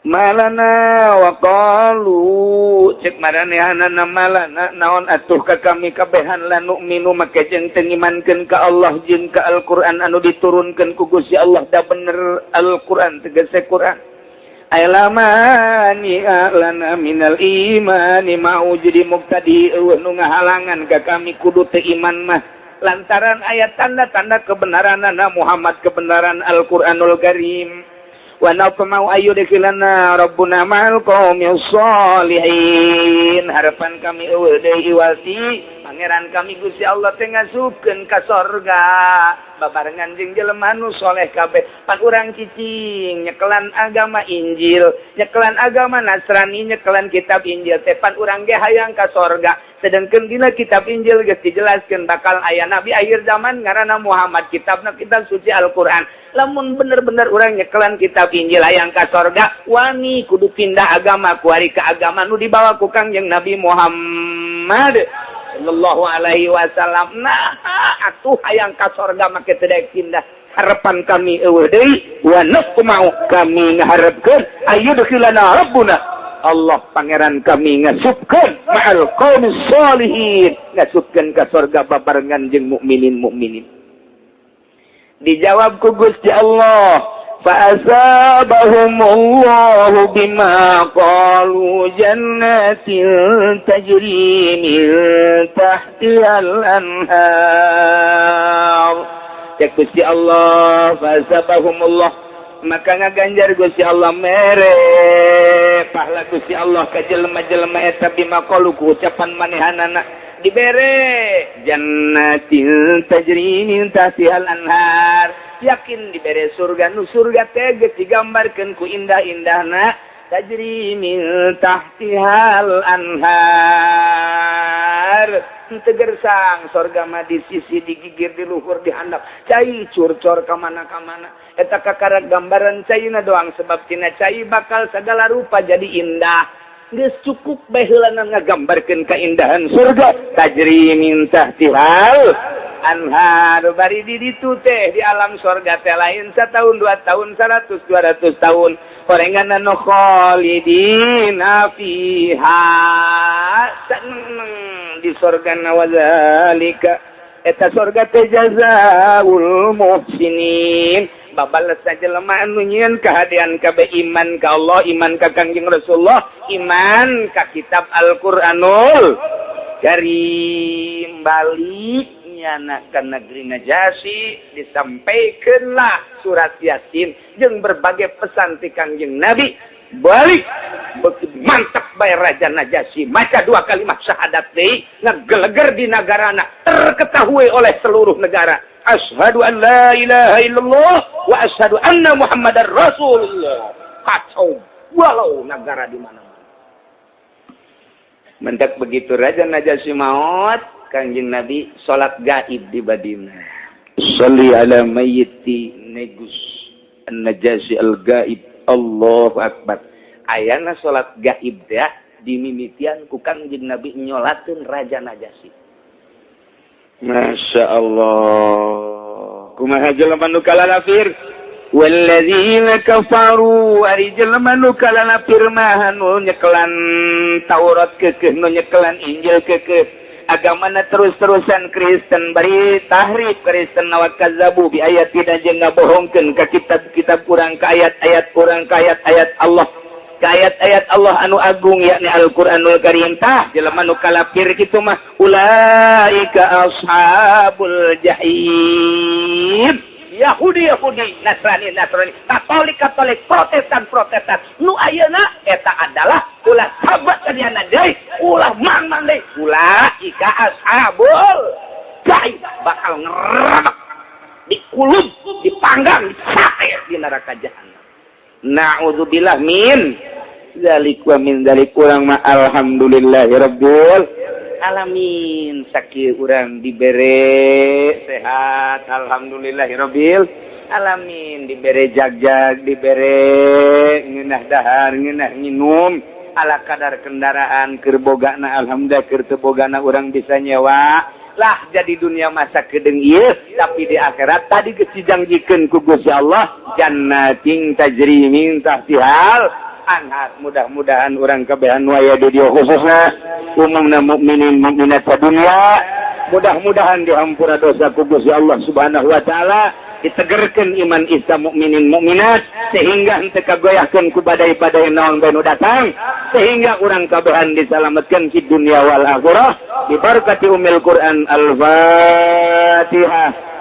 Malana wa qalu, cek maranehanana, "Malana, naon atuh ka kami kabehan, la nu'minu, make jeung teu ngimankeun ka Allah jeung ka Al-Qur'an anu diturunkeun ku Gusti Allah. Da bener Al-Qur'an tegese Qur'an. Ay lamani lana minal imani mau jadi muktadi, eueuh nu ngahalangan ka kami kudu teu iman mah, lantaran aya tanda-tanda kebenaranana Muhammad, kebenaran Al-Qur'anul Karim. Wa natma'u ayyudkhilana rabbuna ma'al qaumis sholihin." Harapan kami eueuh deui iwati Pangeran kami Gusti Allah teh ngasupkeun ka sorga babarengan jeung jelema nu soleh kabeh. Pan urang cicing nyekelan agama Injil, nyekelan agama Nasrani, nyekelan kitab Injil teh, pan urang ge hayang ka sorga. Sedangkan dina kitab Injil geus dijelaskeun bakal aya nabi akhir zaman ngaranna Muhammad, kitabna kitab suci Al-Qur'an. Lamun bener-bener urang nyekelan kitab Injil hayang ka sorga, wani kudu pindah agama kuari ka agama nu dibawa ku Kangjeng Nabi Muhammad sallallahu alaihi wasallam. Nah, atuh hayang ka sorga make teu daek pindah? Harapan kami eueuh deui. Wa mau, kami ngaharepkeun ayyudkhilana rabbuna, Allah Pangeran kami ngasupkeun ma'al qaumis sholihin, ngasupkeun ka sorga babarengan jeung mukminin mukminin. Dijawab ku Gusti Allah, فأصابهم الله بما قالوا جنات تجري من تحتها الأنهار. Cek Gusti Allah, فأثابهم الله, maka ngaganjar Gusti Allah, mere pahala Gusti Allah ka jelema-jelema eta, بما قالوا, ku ucapan manehanana, dibere جنات تجري من تحتها الأنهار. Yakin dibere surga, nu surga teh geus digambarkeun ku indah-indahna, تجري من تحتها الأنهار. Teu gersang sorga mah, di sisi, digigir, di luhur, di handap, cai curcor ka mana-kamana. Eta kakara gambaran caina doang, sebab tina cai bakal segala rupa jadi indah. Geus cukup bae heulana ngagambarkeun keindahan surga, تجري من تحتها الأنهار. Bari di ditu teh, di alam sorga teh, lain setahun, 2 tahun, 100, 200 tahun, orengan anu خالدين فيها, seneng di sorga. وذلك, eta sorga teh, جزاء المحسنين, babales jelema anu nyieun kahadean kabeh, iman ka Allah, iman ka Kangjeng Rasulullah, iman ka kitab Al-Qur'anul Karim. Baliknya. Nyana ka negeri Najasyi disampaikanlah surat Yasin jeung berbagai pesan ti Kangjeng Nabi. Balik begitu mantap bae Raja Najasyi maca dua kalimat syahadat deui ngageleger di nagarana terketahui oleh seluruh negara. Asyhadu an la ilaha illallah wa asyhadu anna Muhammadar Rasulullah. Kacau walau negara di mana-mana. Mendak begitu Raja Najasyi maut, Kangjeng Nabi salat gaib di Madinah. Shalli ala mayyiti Negus An-Najasyi al-gaib. Allahu akbar. Ayana salat gaib dah dimimitian ku Kangjeng Nabi nyolakeun Raja Najasyi. Masya Allah. Kumaha jelema nu kalalafir? Walladzina kafaru ari jelema nu kalalafir mah nu nyekelan Taurat keukeuh, nu nyekelan Injil keukeuh, agamana terus-terusan Kristen bari tahrif Kristen wa kazzabu bi ayatina jeung ngabohongkeun ka kitab-kitab urang, ka ayat-ayat urang, ka ayat-ayat Allah, ka ayat-ayat Allah anu agung yakni Al-Qur'anul Karim. Tah jelema nu kalafir kitu mah ulaika ashabul jahim. Yahudi Yahudi, Nasrani Nasrani, Katolik Katolik, Protestan Protestan. Nu ayeuna eta adalah ulah sahabat kadiana deui, ulah mang-mang deui, ulaika ashabul jahim, bakal ngerebek, dikulub, dipanggang, disate di neraka jahanam. Na'udzubillah min dzalik wa min dzalik. Urang mah alhamdulillahirabbil alamin, sakieu urang dibere sehat alhamdulillahirabbil alamin, dibere jagjag, dibere ngeunah dahar, ngeunah nginum, ala kadar kendaraan keur bogana alhamdulillah, keur teu bogana urang bisa nyewa lah. Jadi dunia masa kedeung ieu, tapi di akhirat tadi geus dijanjikeun ku Gusti Allah jannatin tajri min tahtihal anhar. Mudah-mudahan urang kabehan nu aya di dieu, khususna umumna mukminin mukminat dunia, mudah-mudahan dihampura dosa ku Gusti Allah Subhanahu wa taala, ditegerkeun iman Islam mukminin mukminat sehingga henteu kagoyahkeun ku badai-badai naon bae nu datang, sehingga urang kabehan disalametkeun di dunia wal akhirah bi barakati umil Quran. Al-Fatihah.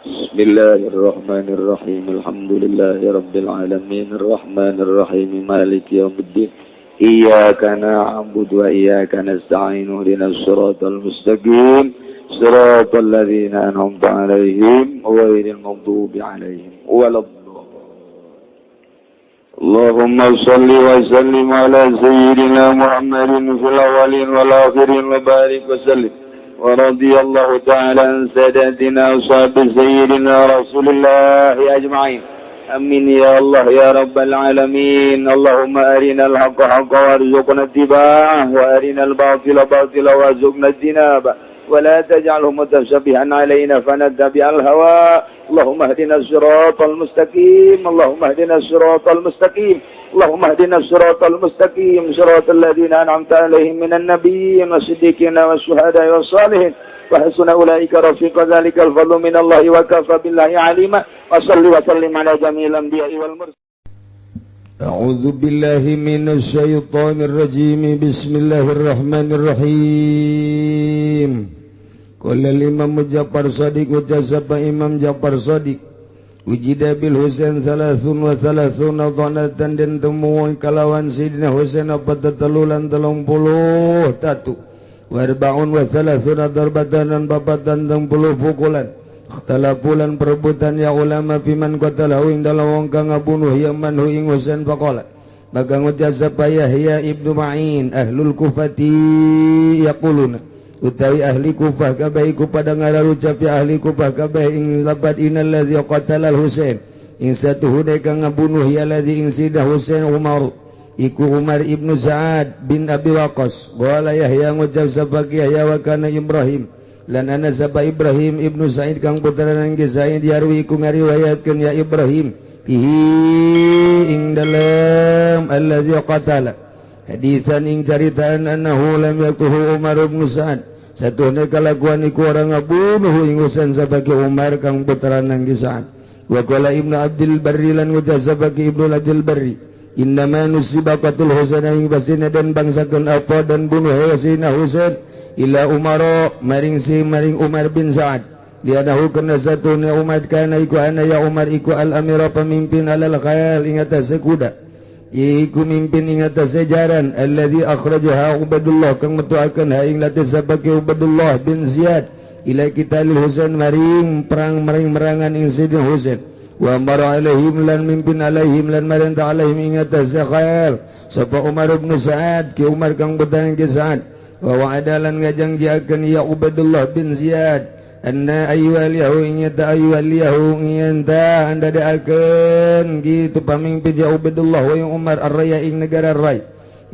Bismillahirrahmanirrahim. Alhamdulillahirabbil alamin arrahmanirrahim maliki yaumiddin. Iyyaka na'budu wa iyyaka nasta'in ihdinas siratal mustaqim siratal ladzina an'amta 'alaihim ghairil maghdubi 'alaihim waladdallin. Allahumma shalli wa sallim ala sayyidina Muhammadin fil awwalin wal akhirin wa barik wa sallim. Wa radiyallahu ta'ala an sadatina ashabi sayyidina Rasulillah ajma'in. Amin ya Allah ya Rabbal alamin. Allahumma arinal haqqa haqqa warzuqna ittiba'ah wa arinal batila batila warzuqna ijtinabah wa la taj'alhu mutasyabihan alaina fanattabi'al hawa. Allahumma ihdinas siratal mustaqim. Allahumma ihdinas siratal mustaqim. Allahumma ihdinas siratal mustaqim siratal ladzina an'amta alaihim minan nabiyyin wasiddiqina wasyuhada'i wassalihin wa hasuna ulaika rafiqa. Dzalikal fadlu minallahi wa kafa billahi alima. Wa salli wa sallim ala jami'il anbiya'i wal mursalin. A'udzu billahi minasy syaithanir rajim. Bismillahirrahmanirrahim. Qala al-Imam Ja'far Shadiq wa jazaba Imam Ja'far Shadiq wujida bil Husain 33 dhanatan den temu kalawan Sidina Husain apa tetelulan 31 warbaun wa thalathuna darbatan dan babatan 30 pukulan. Ikhtalafulan perebutan ya ulama fiman qatalahu ing dalam wong kang ngabunuh ya man hu ing Husain. Faqala maka ngucap sapa Yahya ibnu Ma'in ahlul Kufati yaquluna utawi ahli Kufah kabeh iku pada ngararucap ya ahli Kufah kabeh ing labat innal ladzi qatala al Husain ing satuhune kang ngabunuh ya ladzi ing Sidina Husain Umar iku Umar ibnu Sa'ad bin Abi Waqqas. Qala Yahya ngucap sapa Yahya wa kana Ibrahim lan ana sapa Ibrahim ibnu Sa'id kang putrana Sa'id yarwi iku ngariwayatkeun ya Ibrahim fihi ing dalem allazi qatala hadisan ing caritaan annahu lam yakuhu Umar ibn Sa'ad satuhne kalakuan iku orang ngabunuh ing Husain sabagi Umar kang putrana Sa'ad. Wa qala Ibnu Abdul Barri lan ngucap sabagi Ibnu Abdul Barri innama nusiba qatul Husain ing basina dan bangsakeun apa dan bunuh Sayyidina Husain ila Umaro maring si maring Umar bin Sa'ad lianahu kana satuna Umar kana iku ana ya Umar iku al amira pemimpin alal khayal ing atase kuda iku mimpin ing atase jaran alladzi akhrajaha Ubaidullah kang metuakeun ha ing lati sabake Ubaidullah bin Ziyad ila qitalil Husain maring perang maring merangan ing Sayyidina Husain wa amara alaihim lan mimpin alaihim lan marenta alaihim ing atase khayal sapa Umar bin Sa'ad ki Umar kang bedan ki Sa'ad wa wa'ada lan ngajangjiakeun ya Ubaidullah bin Ziyad anna ayyuhal ingata ayyuhal ingata anda daakeun gitu pamimpin ya Ubaidullah wa Umar ar-raya ing negara Rai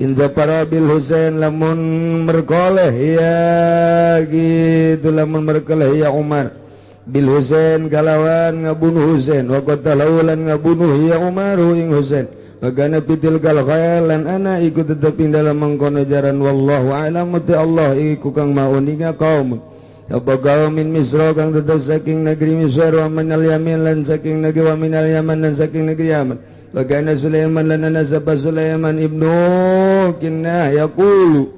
in zafara bil Husain lamun merkoleh ya gitu lamun merkoleh ya Umar bil Husain kalawan ngabunuh Husain wa qatalahu lan ngabunuh ya Umar ing Husain bagana pitil kal khayalan ana iku tetep ing dalam mengkono jaran wallahu a'lam ta Allah iku kang mauninga kaum apa kaum min Misra kang tetep saking negeri Misra wa minal Yamin lan saking negeri wa minal Yaman lan saking negeri Yaman bagana Sulaiman lan ana sapa Sulaiman ibnu Kinnah yaqulu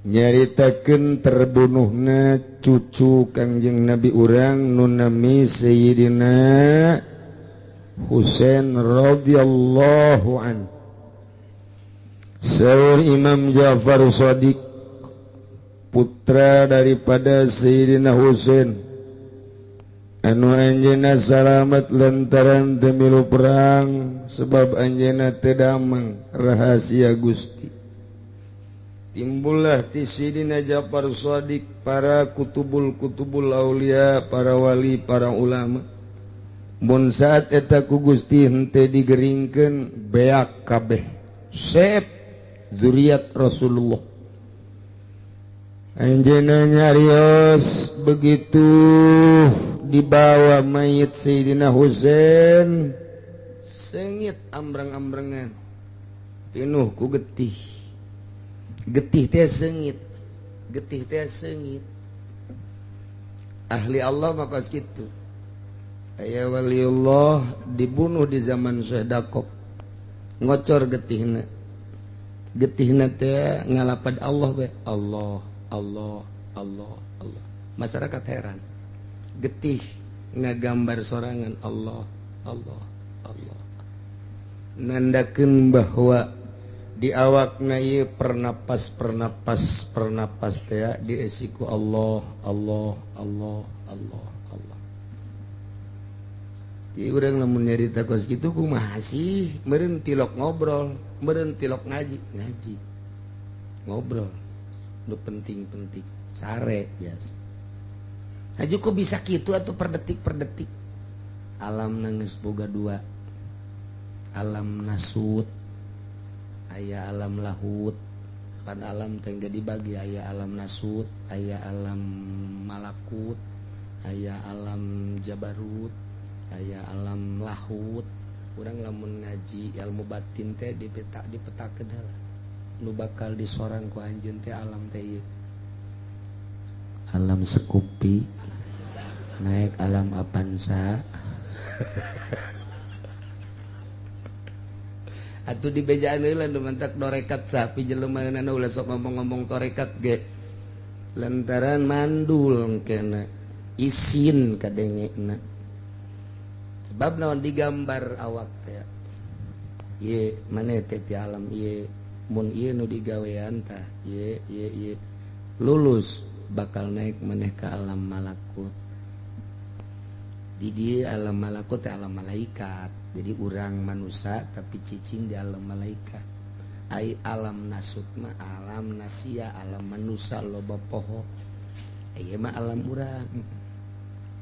nyaritakeun terbunuhna cucu Kangjeng Nabi urang nu nami Sayyidina Husain radhiyallahu an. Saur Imam Ja'far Shadiq putra daripada Sayyidina Husain anu anjeunna salamet lantaran teu milu perang sebab anjeunna teu damang rahasia Gusti. Timbullah ti Sayyidina Ja'far Shadiq para kutubul-kutubul aulia, para wali, para ulama. Mun saat eta ku Gusti henteu digeringkeun beak kabeh. Sep zuriat Rasulullah. Anjeunna nyarios begitu dibawa mayit Sayyidina Husain sengit ambrang-ambrengan pinuh ku getih. Getih teh sengit, getih teh sengit. Ahli Allah maka kitu. Aya waliullah dibunuh di zaman Syekh Dakok. Ngocor getihna. Getihna teh ngalapad Allah we. Allah, Allah, Allah, Allah. Masyarakat heran. Getih ngagambar sorangan Allah, Allah, Allah. Nandakeun bahwa di awakna ieu pernapas pernapas pernapas teh diesiku Allah Allah Allah Allah Allah. Di urang lamun nyarita kos kitu kumaha sih meureun tilok ngobrol, meureun tilok ngaji, ngaji. Ngobrol nu penting-penting, sare biasa. Haju kok bisa kitu atuh per detik per detik. Alam geus boga dua. Alam nasut aya alam lahut, pan alam teh dibagi aya alam nasut, aya alam malakut, aya alam jabarut, aya alam lahut. Urang lamun ngaji ilmu batin teh dipetak dipetakeun heula. Nu bakal disorang ku anjeun teh alam teh ieu. Alam Sekupi, naik alam Avanza. Atuh di bejaan heula nu mantak dorekat sapi jelema na ulah sok ngomong-ngomong torekat ge lantaran mandul kena isin kadengena sebab naon digambar awak teh ye maneh teh ti alam ye mun ieu nu digawean tah ye ye ye lulus bakal naik maneh ka alam malakut. Di dieu alam malakut teh alam malaikat. Jadi urang manusia tapi cicing di alam malaikat. Ai alam nasut mah alam nasia, alam manusia loba poho. Ieu mah alam urang.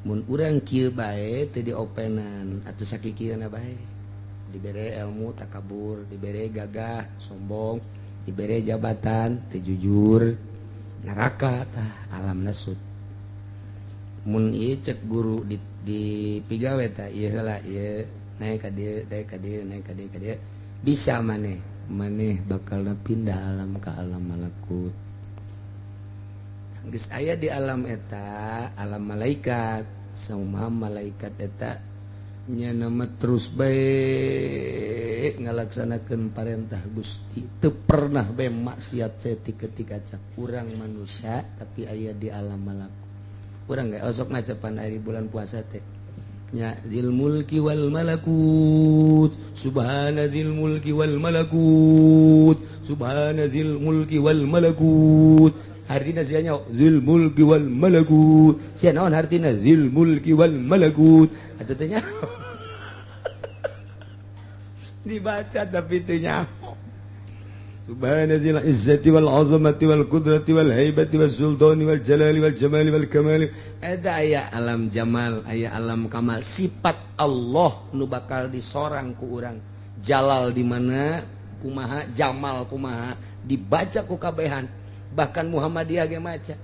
Mun urang kieu bae teu diopenan atuh sakikieuna bae. Dibere ilmu takabur, dibere gagah sombong, dibere jabatan teu jujur, neraka tah alam nasut. Mun ieu cek guru di pigawe tah ieu heula ieu naik ka dieu, naik ka dieu, naik ka dieu, ka dieu. Bisa maneh, maneh bakal pindah alam ka alam malakut. Geus aya di alam eta, alam malaikat, semua malaikat eta Nya nama terus baik ngalaksanakeun parentah Gusti. Teu pernah bae maksiat saeutik ketika cak urang manusia tapi aya di alam malakut. Urang ge osok macapan ari bulan puasa teh. Nya dzil mulki wal malakut, subhana dzil mulki wal malakut, subhana dzil mulki wal malakut. Hartina sia nya dzil mulki wal malakut. Sia naon hartina dzil mulki wal malakut? Atuh teh nya dibaca tapi teu nyaho. Subhana dzil izzati wal azamati wal qudrati wal haibati was sultani wal jalali wal jamali wal kamali. Eta aya alam jamal, aya alam kamal. Sifat Allah nu bakal disorang ku urang. Jalal di mana, kumaha, jamal kumaha, dibaca ku kabehan. Bahkan Muhammadiyah ge maca.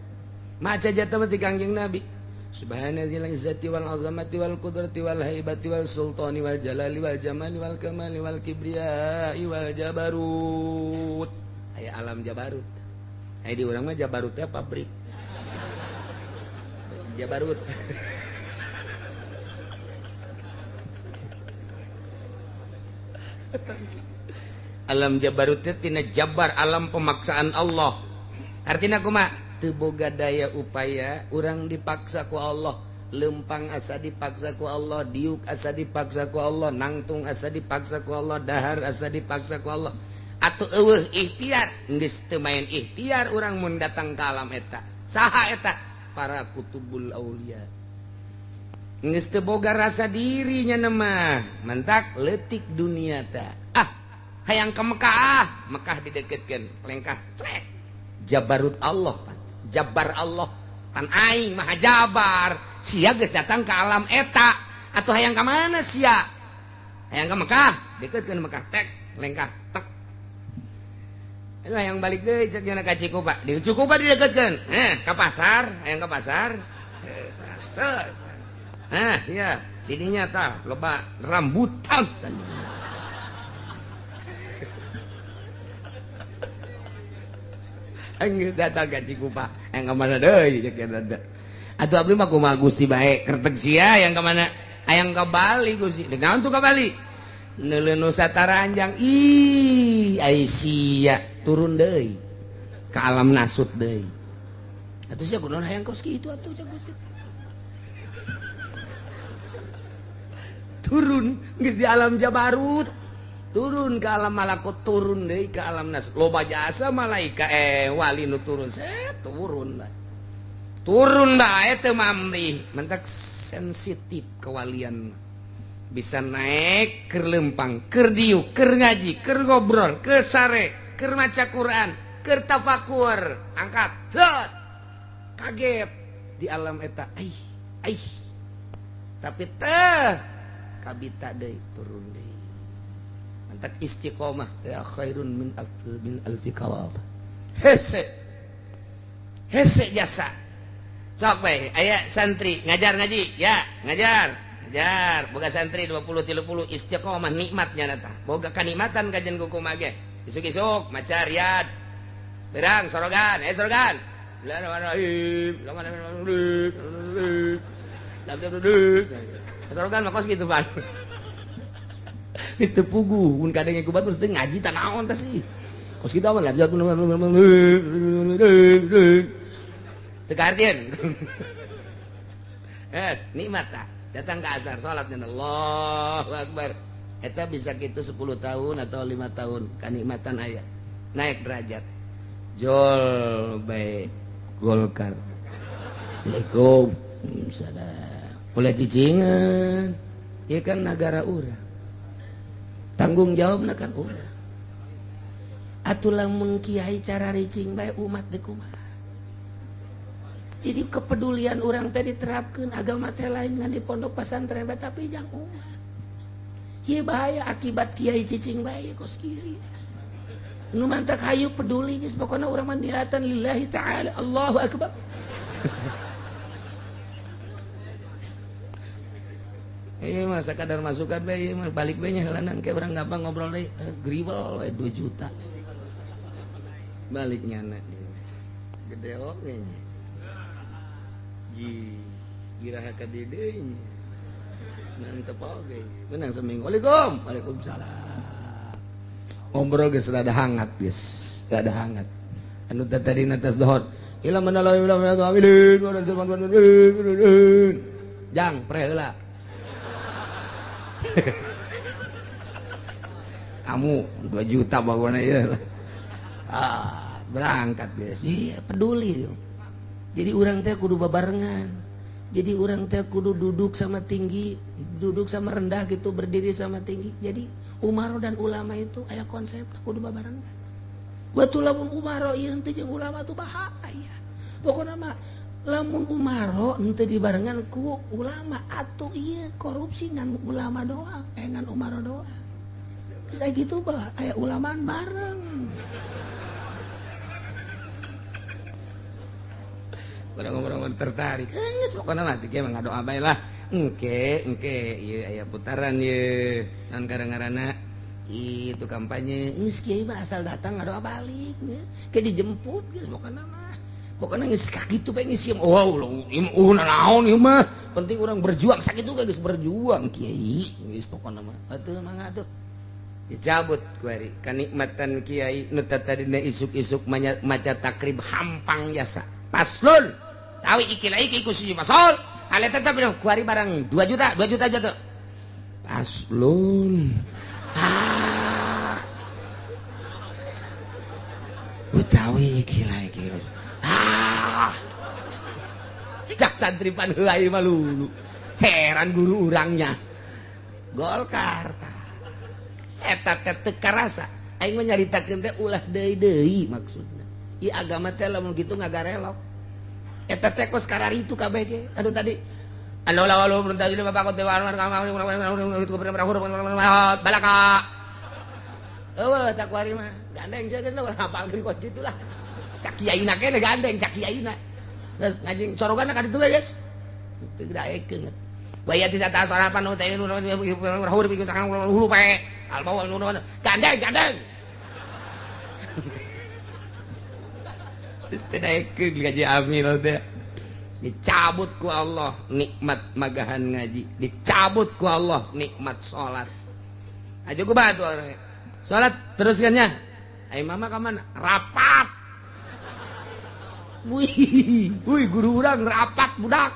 Maca jatuh mah ti Kangjeng Nabi. Subhana dzil izzati wal azamati wal qudrati wal haibati wal sultani wal jalali wal jamali wal kamali wal kibriyai wal jabarut. Aya alam jabarut. Aya di urang mah jabarut teh pabrik. Jabarut. Alam jabarut teh tina jabar, alam pemaksaan Allah. Artina kumaha? Teu boga daya upaya, urang dipaksa ku Allah, lempang asa dipaksa ku Allah, diuk asa dipaksa ku Allah, nangtung asa dipaksa ku Allah, dahar asa dipaksa ku Allah. Atuh eueuh ikhtiar, geus teu main ikhtiar urang mun datang ka alam eta. Saha eta? Para kutubul aulia. Geus teu boga rasa dirinya mah, mantak leutik dunia ta. Ah, hayang ka Mekah, ah, Mekah dideketkeun, lengkah clek. Jabarut Allah pan. Jabar Allah pan aing maha jabar. Sia geus datang ke alam eta. Atuh hayang ka mana sia? Hayang ka Mekah, deketkeun Mekah tek, lengkah tek. Aduh hayang balik deui cek nya ka Cikupa. Di Cikupa dideketkeun. Heh, ka pasar, hayang ka pasar. Teh. Heh, iya, didinya tah loba rambutan. Enggeus datang ka Cikupa, hayang ka mana deui cek nya. Atuh abdi mah kumaha Gusti bae, kerteg sia hayang ka mana? Hayang ka Bali Gusti. Deuk naon tuh ka Bali? Neuleun Nusantara anjang. Ih, ai sia turun deui ka alam nasut deui. Atuh sia kunaon hayang kos kitu atuh cek Gusti. Turun geus di alam Jabarut. Turun ke alam malakut, turun deui ke alam nas. Loba jasa malaika wali nu turun, set turun bae. Turun bae teu mamrih, mentak sensitif kewalian. Bisa naik keur lempang, keur diuk, keur ngaji, keur ngobrol, keur sare, keur maca Quran, keur tafakur, angkat, set. Kaget di alam eta, aih, aih. Tapi teh kabita deui turun deui. Mantak istiqomah teh khairun min alfi kawab. Hese. Hese jasa. Sok bae aya santri ngajar ngaji, ya, ngajar. Ngajar, boga santri 20 30 istiqomah nikmatnya nata. Boga kanikmatan kajian kumaha ge. Isuk-isuk maca riyad. Berang sorogan, sorogan. Sorogan mah kos kitu pan. Geus teu puguh mun kadenge ku batur teh ngaji tah naon tah sih. Kos kitu mah lanjut teu kahartieun. Es, nikmat tah. Datang ke asar salatnya Allahu Akbar. Eta bisa kitu 10 tahun atau 5 tahun kanikmatan aya. Naik derajat. Jol bae Golkar. Assalamualaikum. Salam. Ulah cicingan. Ieu kan nagara urang. Tanggung jawabna kan urang. Atuh lamun kiai cara ricing bae umat deui kumaha. Jadi kepedulian orang teh diterapkeun agama teh lain ngan di pondok pesantren bae tapi jang umat. Ieu bahaya akibat kiai cicing bae kos kieu. Nu mantak hayu peduli geus pokona urang mah niatan lillahi ta'ala. Allahu akbar. Ieu mah sakadar masukan bae ieu mah balik bae nya heulanan ke urang gampang ngobrol deui gribel we 2 juta. Balik nyana. Gede oge nya. Ji giraha ka dieu deui nya. Mantep oge. Menang seminggu. Waalaikum. Waalaikumsalam. Ngobrol geus rada hangat geus. Rada hangat. Anu tadi atas dohot. Ila manalawi jang pre heula. Kamu 2 juta bagona ieu. Ah, berangkat guys. Iya, peduli. Jadi urang teh kudu babarengan. Jadi urang teh kudu duduk sama tinggi, duduk sama rendah gitu, berdiri sama tinggi. Jadi umaro dan ulama itu aya konsep kudu babarengan. Batu lamun umaro ieu henteu jeung ulama tuh bahaya. Pokona mah lamun umaro henteu dibarengan ku ulama atuh ieu korupsi ngan ulama doang, ngan umaro doang. Geus aya kitu bah, aya ulamaan bareng. Orang-orang tertarik. Geus pokona mah teh mah ngadoa bae lah. Engke engke ieu aya putaran ieu. Naon ngaranna itu kampanye. Geus kiai mah asal datang ngadoa balik geus. Ke dijemput geus pokona mah. Pokona geus kakitu bae geus ieu. Oh, ieu naon ieu mah. Penting urang berjuang sakitu geus berjuang kiai. Geus pokona mah. Atuh mangga atuh. Dicabut ku ari kanikmatan kiai nu tadina isuk-isuk maca takrib hampang jasa. Paslon. Tawi iki lah iki ku si pasol. Ale tetep ku ari barang 2 juta, 2 juta jatuh. Paslon. Ah. Utawi iki lah iki. Ah. Cak santri pan heula ieu mah lulu. Heran guru urangnya. Golkar tah. Eta teh teu karasa. Aing mah nyaritakeun teh ulah deui-deui maksudna. Ieu agama teh lamun kitu ngagarelok. Eta teh kos kararitu kabeh ge. Aduh tadi balaka. Eueuh tak kuari mah. Gandeng sia geus lah hafalkeun kos kitu lah. Cak kiaina keneh gandeng cak kiaina. Geus ngaji sorogana ka ditu we geus. Teu daekeun. Waya ti sata sarapan nu teh huruf iku sakang huruf pae. Albawa nu gandeng gandeng. Terus teu daekeun ngaji amil teh. Dicabut ku Allah nikmat magahan ngaji, dicabut ku Allah nikmat salat. Aja ku batu salat teruskannya. Ai mama ka mana? Rapat. Wih, wih guru urang rapat budak.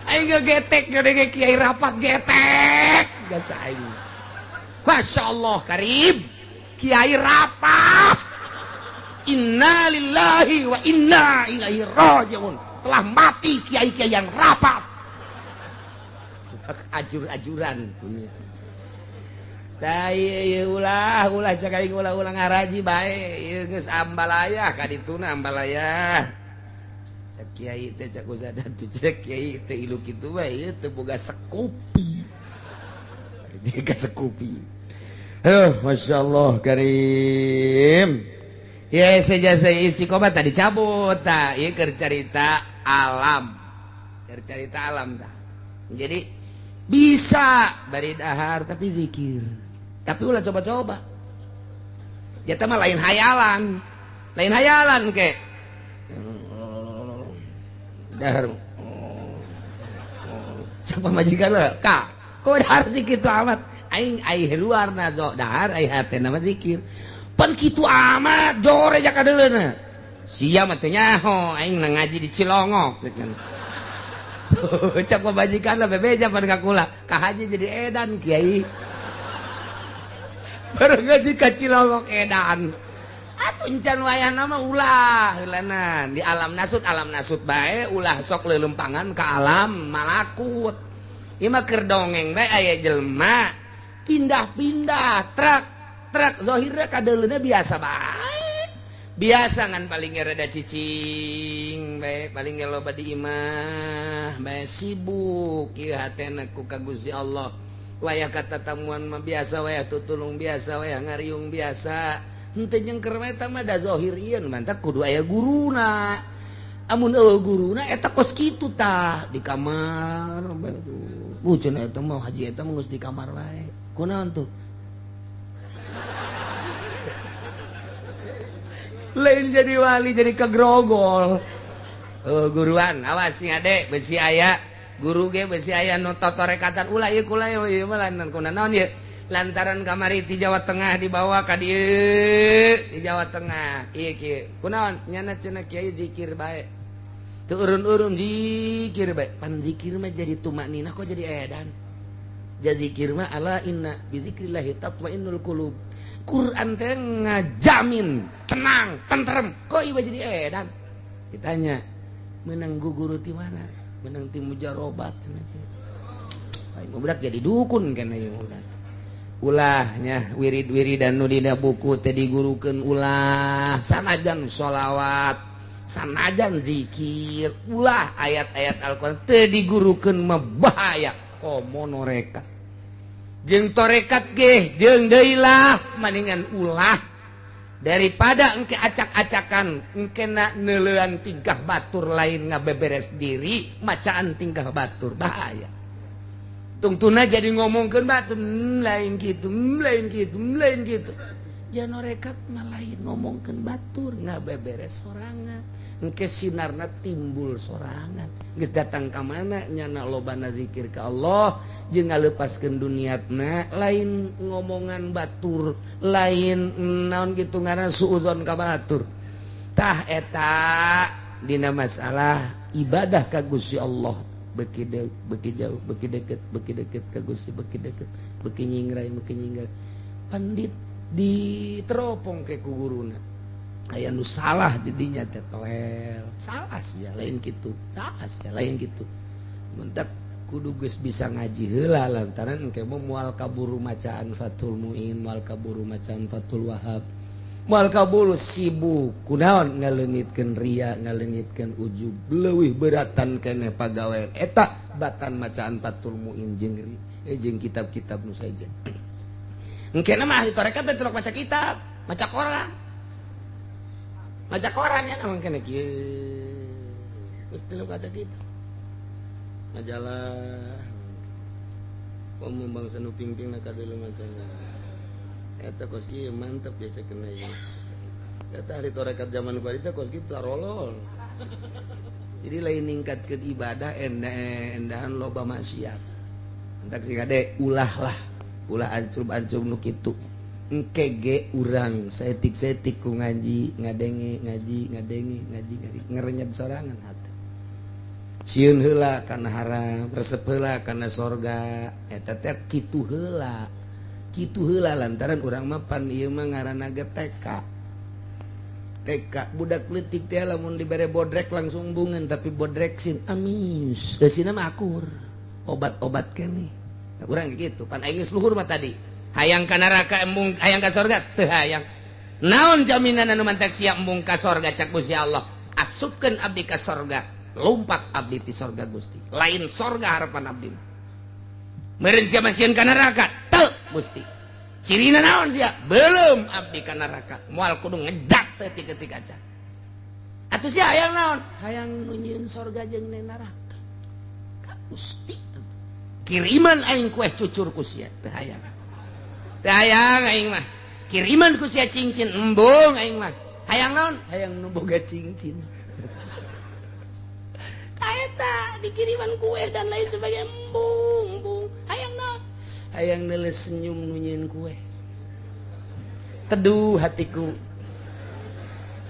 Aing gegetek gede kiai rapat getek. Geus aing. Masyaallah karib. Kiai rapat. Inna lillahi wa inna ilaihi rajiun. Telah mati kiai-kiai yang rapat. Ajur-ajuran punya. Tai ulah ulah cak aing ulah-ulah ngaraji bae. Ieu geus ambalaya ka dituna ambalaya. Cak kiai teh cak usadan teh cak kiai teh ilu kitu bae ieu teu boga sekupi. Boga sekupi. Heuh, masyaallah karim. Ya sejasa istiqomah tadi cabut ta, ieu keur carita alam. Keur carita alam ta. Jadi bisa bari dahar tapi zikir. Tapi ulah coba-coba. Jata mah lain hayalan. Lain hayalan ke. Dahar. Siapa majikan lah? Kak, kok dahar sih kitu amat? Aing ai luarna dahar ai hatena mah zikir. Pan kitu amat jore jaka deuleuna. Sia mah teu nyaho aing na ngaji di Cilongok. Cak pamajikan lah bebeja pan ka kula. Ka haji jadi edan kiai. Baru ngaji ka Cilongok edan. Atuh encan wayahna mah ulah heulanan. Di alam nasut bae ulah sok leuleumpangan ka alam malakut. Ieu mah keur dongeng bae aya jelema pindah-pindah truk truk zohirnya kadeuleuna biasa bae. Biasa ngan paling rada cicing bae, paling loba di imah bae sibuk ieu hatena ku ka Gusti Allah. Wayah katatamuan mah biasa, wayah tutulung biasa, wayah ngariung biasa. Henteu nyengker mah eta mah da zohir ieu mantak kudu aya guruna. Amun eueuh guruna eta kos kitu tah di kamar bae tuh. Bu cenah eta mah haji eta mah geus di kamar wae. Kunaon tuh? Lain jadi wali jadi kegrogol. Oh, guruan, awas sing ade, besi aya guru ge, besi aya nu totorekatan. Ulah ieu, kula ieu mah lantaran kuna naon ieu, lantaran kamari di Jawa Tengah dibawa ka dieu di Jawa Tengah ieu kieu. Kunaon nyana cenah, "Kiai, zikir bae, teu urun-urun zikir bae." Pan zikir mah jadi tumaknina, kok jadi edan? Jadi zikir mah, ala inna bi zikrillah tatmainnul qulub. Quran teh ngajamin tenang tentrem, kok ieu jadi edan? Ditanya, "Menang guru ti mana?" "Menang ti mujarobat," cenah. Aing budak jadi dukun kan ieu budak. Ulahnya wirid-wiridan nu dina buku teh digurukeun, ulah. Sanajan sholawat, sanajan zikir, ulah. Ayat-ayat Al-Qur'an teu digurukeun mah bahaya, komo norekat jeung torekat ge jeung deui lah, mendingan ulah daripada engke acak-acakan, engke na neuleuan tingkah batur, lain ngabeberes diri, macaan tingkah batur, bahaya. Tungtuna jadi ngomongkeun batur, lain gitu, lain gitu, lain gitu. Janorekat mah lain ngomongkeun batur, ngabeberes sorangan, engke sinarna timbul sorangan. Geus datang ka mana nyana lobana zikir ka Allah jeung ngalepaskeun duniatna, lain ngomongan batur, lain naon gitu ngaran, suudzon ka batur. Tah, eta dina masalah ibadah ka Gusti Allah, beki de, beki jauh, beki deket, beki deket ka Gusti, beki deket, beki nyingrai, beki nyingrai. Pandit diteropong ke ku guruna, aya nu salah didinya teh, toel, salah sih ya, lain gitu, salah sih ya, lain gitu. Mentak kudu geus bisa ngaji heula, lantaran engke mah moal kaburu macaan Fathul Muin, moal kaburu macaan Fathul Wahab, moal kaburu, sibuk kunaon, ngaleungitkeun ria, ngaleungitkeun ujub, leuwih beratan keneh pagawean eta batan macaan Fathul Muin jeung jeung kitab-kitab nu saja. Engke mah ahli tarekat teh maca kitab, maca koran, maca koran ya, namang kene kieu geus tilok maca kitab, majalah, komo bangsa nu pingping ka dulu macana eta kos kieu, mantep ya cek kena ieu. Eta ahli tarekat zaman gua itu kos kitu rolol. Jadi lain ningkatkeun ibadah, endah endahan loba maksiat. Entak sih kade, ulah lah, ulah ancrub-ancrub nu kitu. Engke ge urang saetik-saetik ku ngaji, ngadenge ngaji, ngadenge ngaji, ngaji ngerenyet sorangan hati. Sieun heula kana haram, resep heula kana sorga. Eta teh kitu heula, kitu heula, lantaran urang mah pan ieu mah ngaranna ge TK. TK budak leutik teh lamun dibere bodrek langsung bungeun, tapi bodrek sin amis geusina mah akur, obat-obat keneh. Urang gitu pan aing geus luhur mah tadi, hayang ka neraka embung, hayang ka sorga teu hayang. Naon jaminan anu mantak sia embung ka sorga? Cak Gusti Allah, "Asupkeun abdi ka sorga." Lompat abdi ti sorga, Gusti, lain sorga harapan abdi. Meureun sia masieun ka neraka teu, Gusti? Cirina naon sia? Belum abdi ka neraka moal kudu ngejat saeutik-eutik aja. Atuh sia hayang naon? Hayang nu nyieun sorga jeung neraka. Ka Gusti kiriman aing kue cucur ku sia, teu hayang, teu hayang aing mah. Kiriman ku sia cincin, embung aing mah. Hayang naon? Hayang nu boga cincin. Eta dikiriman kue dan lain sebagainya, embung, embung. Hayang naon? Hayang neles senyum nu nyieun kue. Teduh hatiku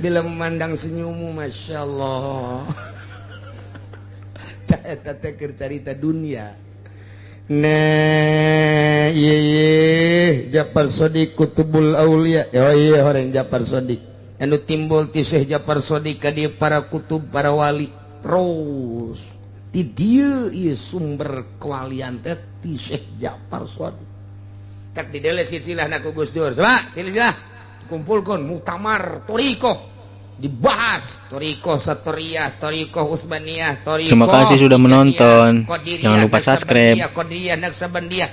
bila memandang senyummu, masya Allah. Eta teh keur carita dunia. Nah, iya iya Japar Sodik Kutubul Aulia. Oh iya, orang Japar Sodik anu timbul ti Syekh Japar Sodik ka dieu, para kutub, para wali terus ti dieu. Ieu sumber kewalian teh ti Syekh Japar Sodik. Tak didele silsilah ku Gus Dur. Coba silsilah dikumpulkan, muktamar thoriqoh, dibahas thoriqoh Satoriyah, thoriqoh Utsmaniyah, thoriqoh Terima kasih sudah menonton. Qadiriyah, Jangan lupa subscribe. Qadiriyah, Naqsabandiyah.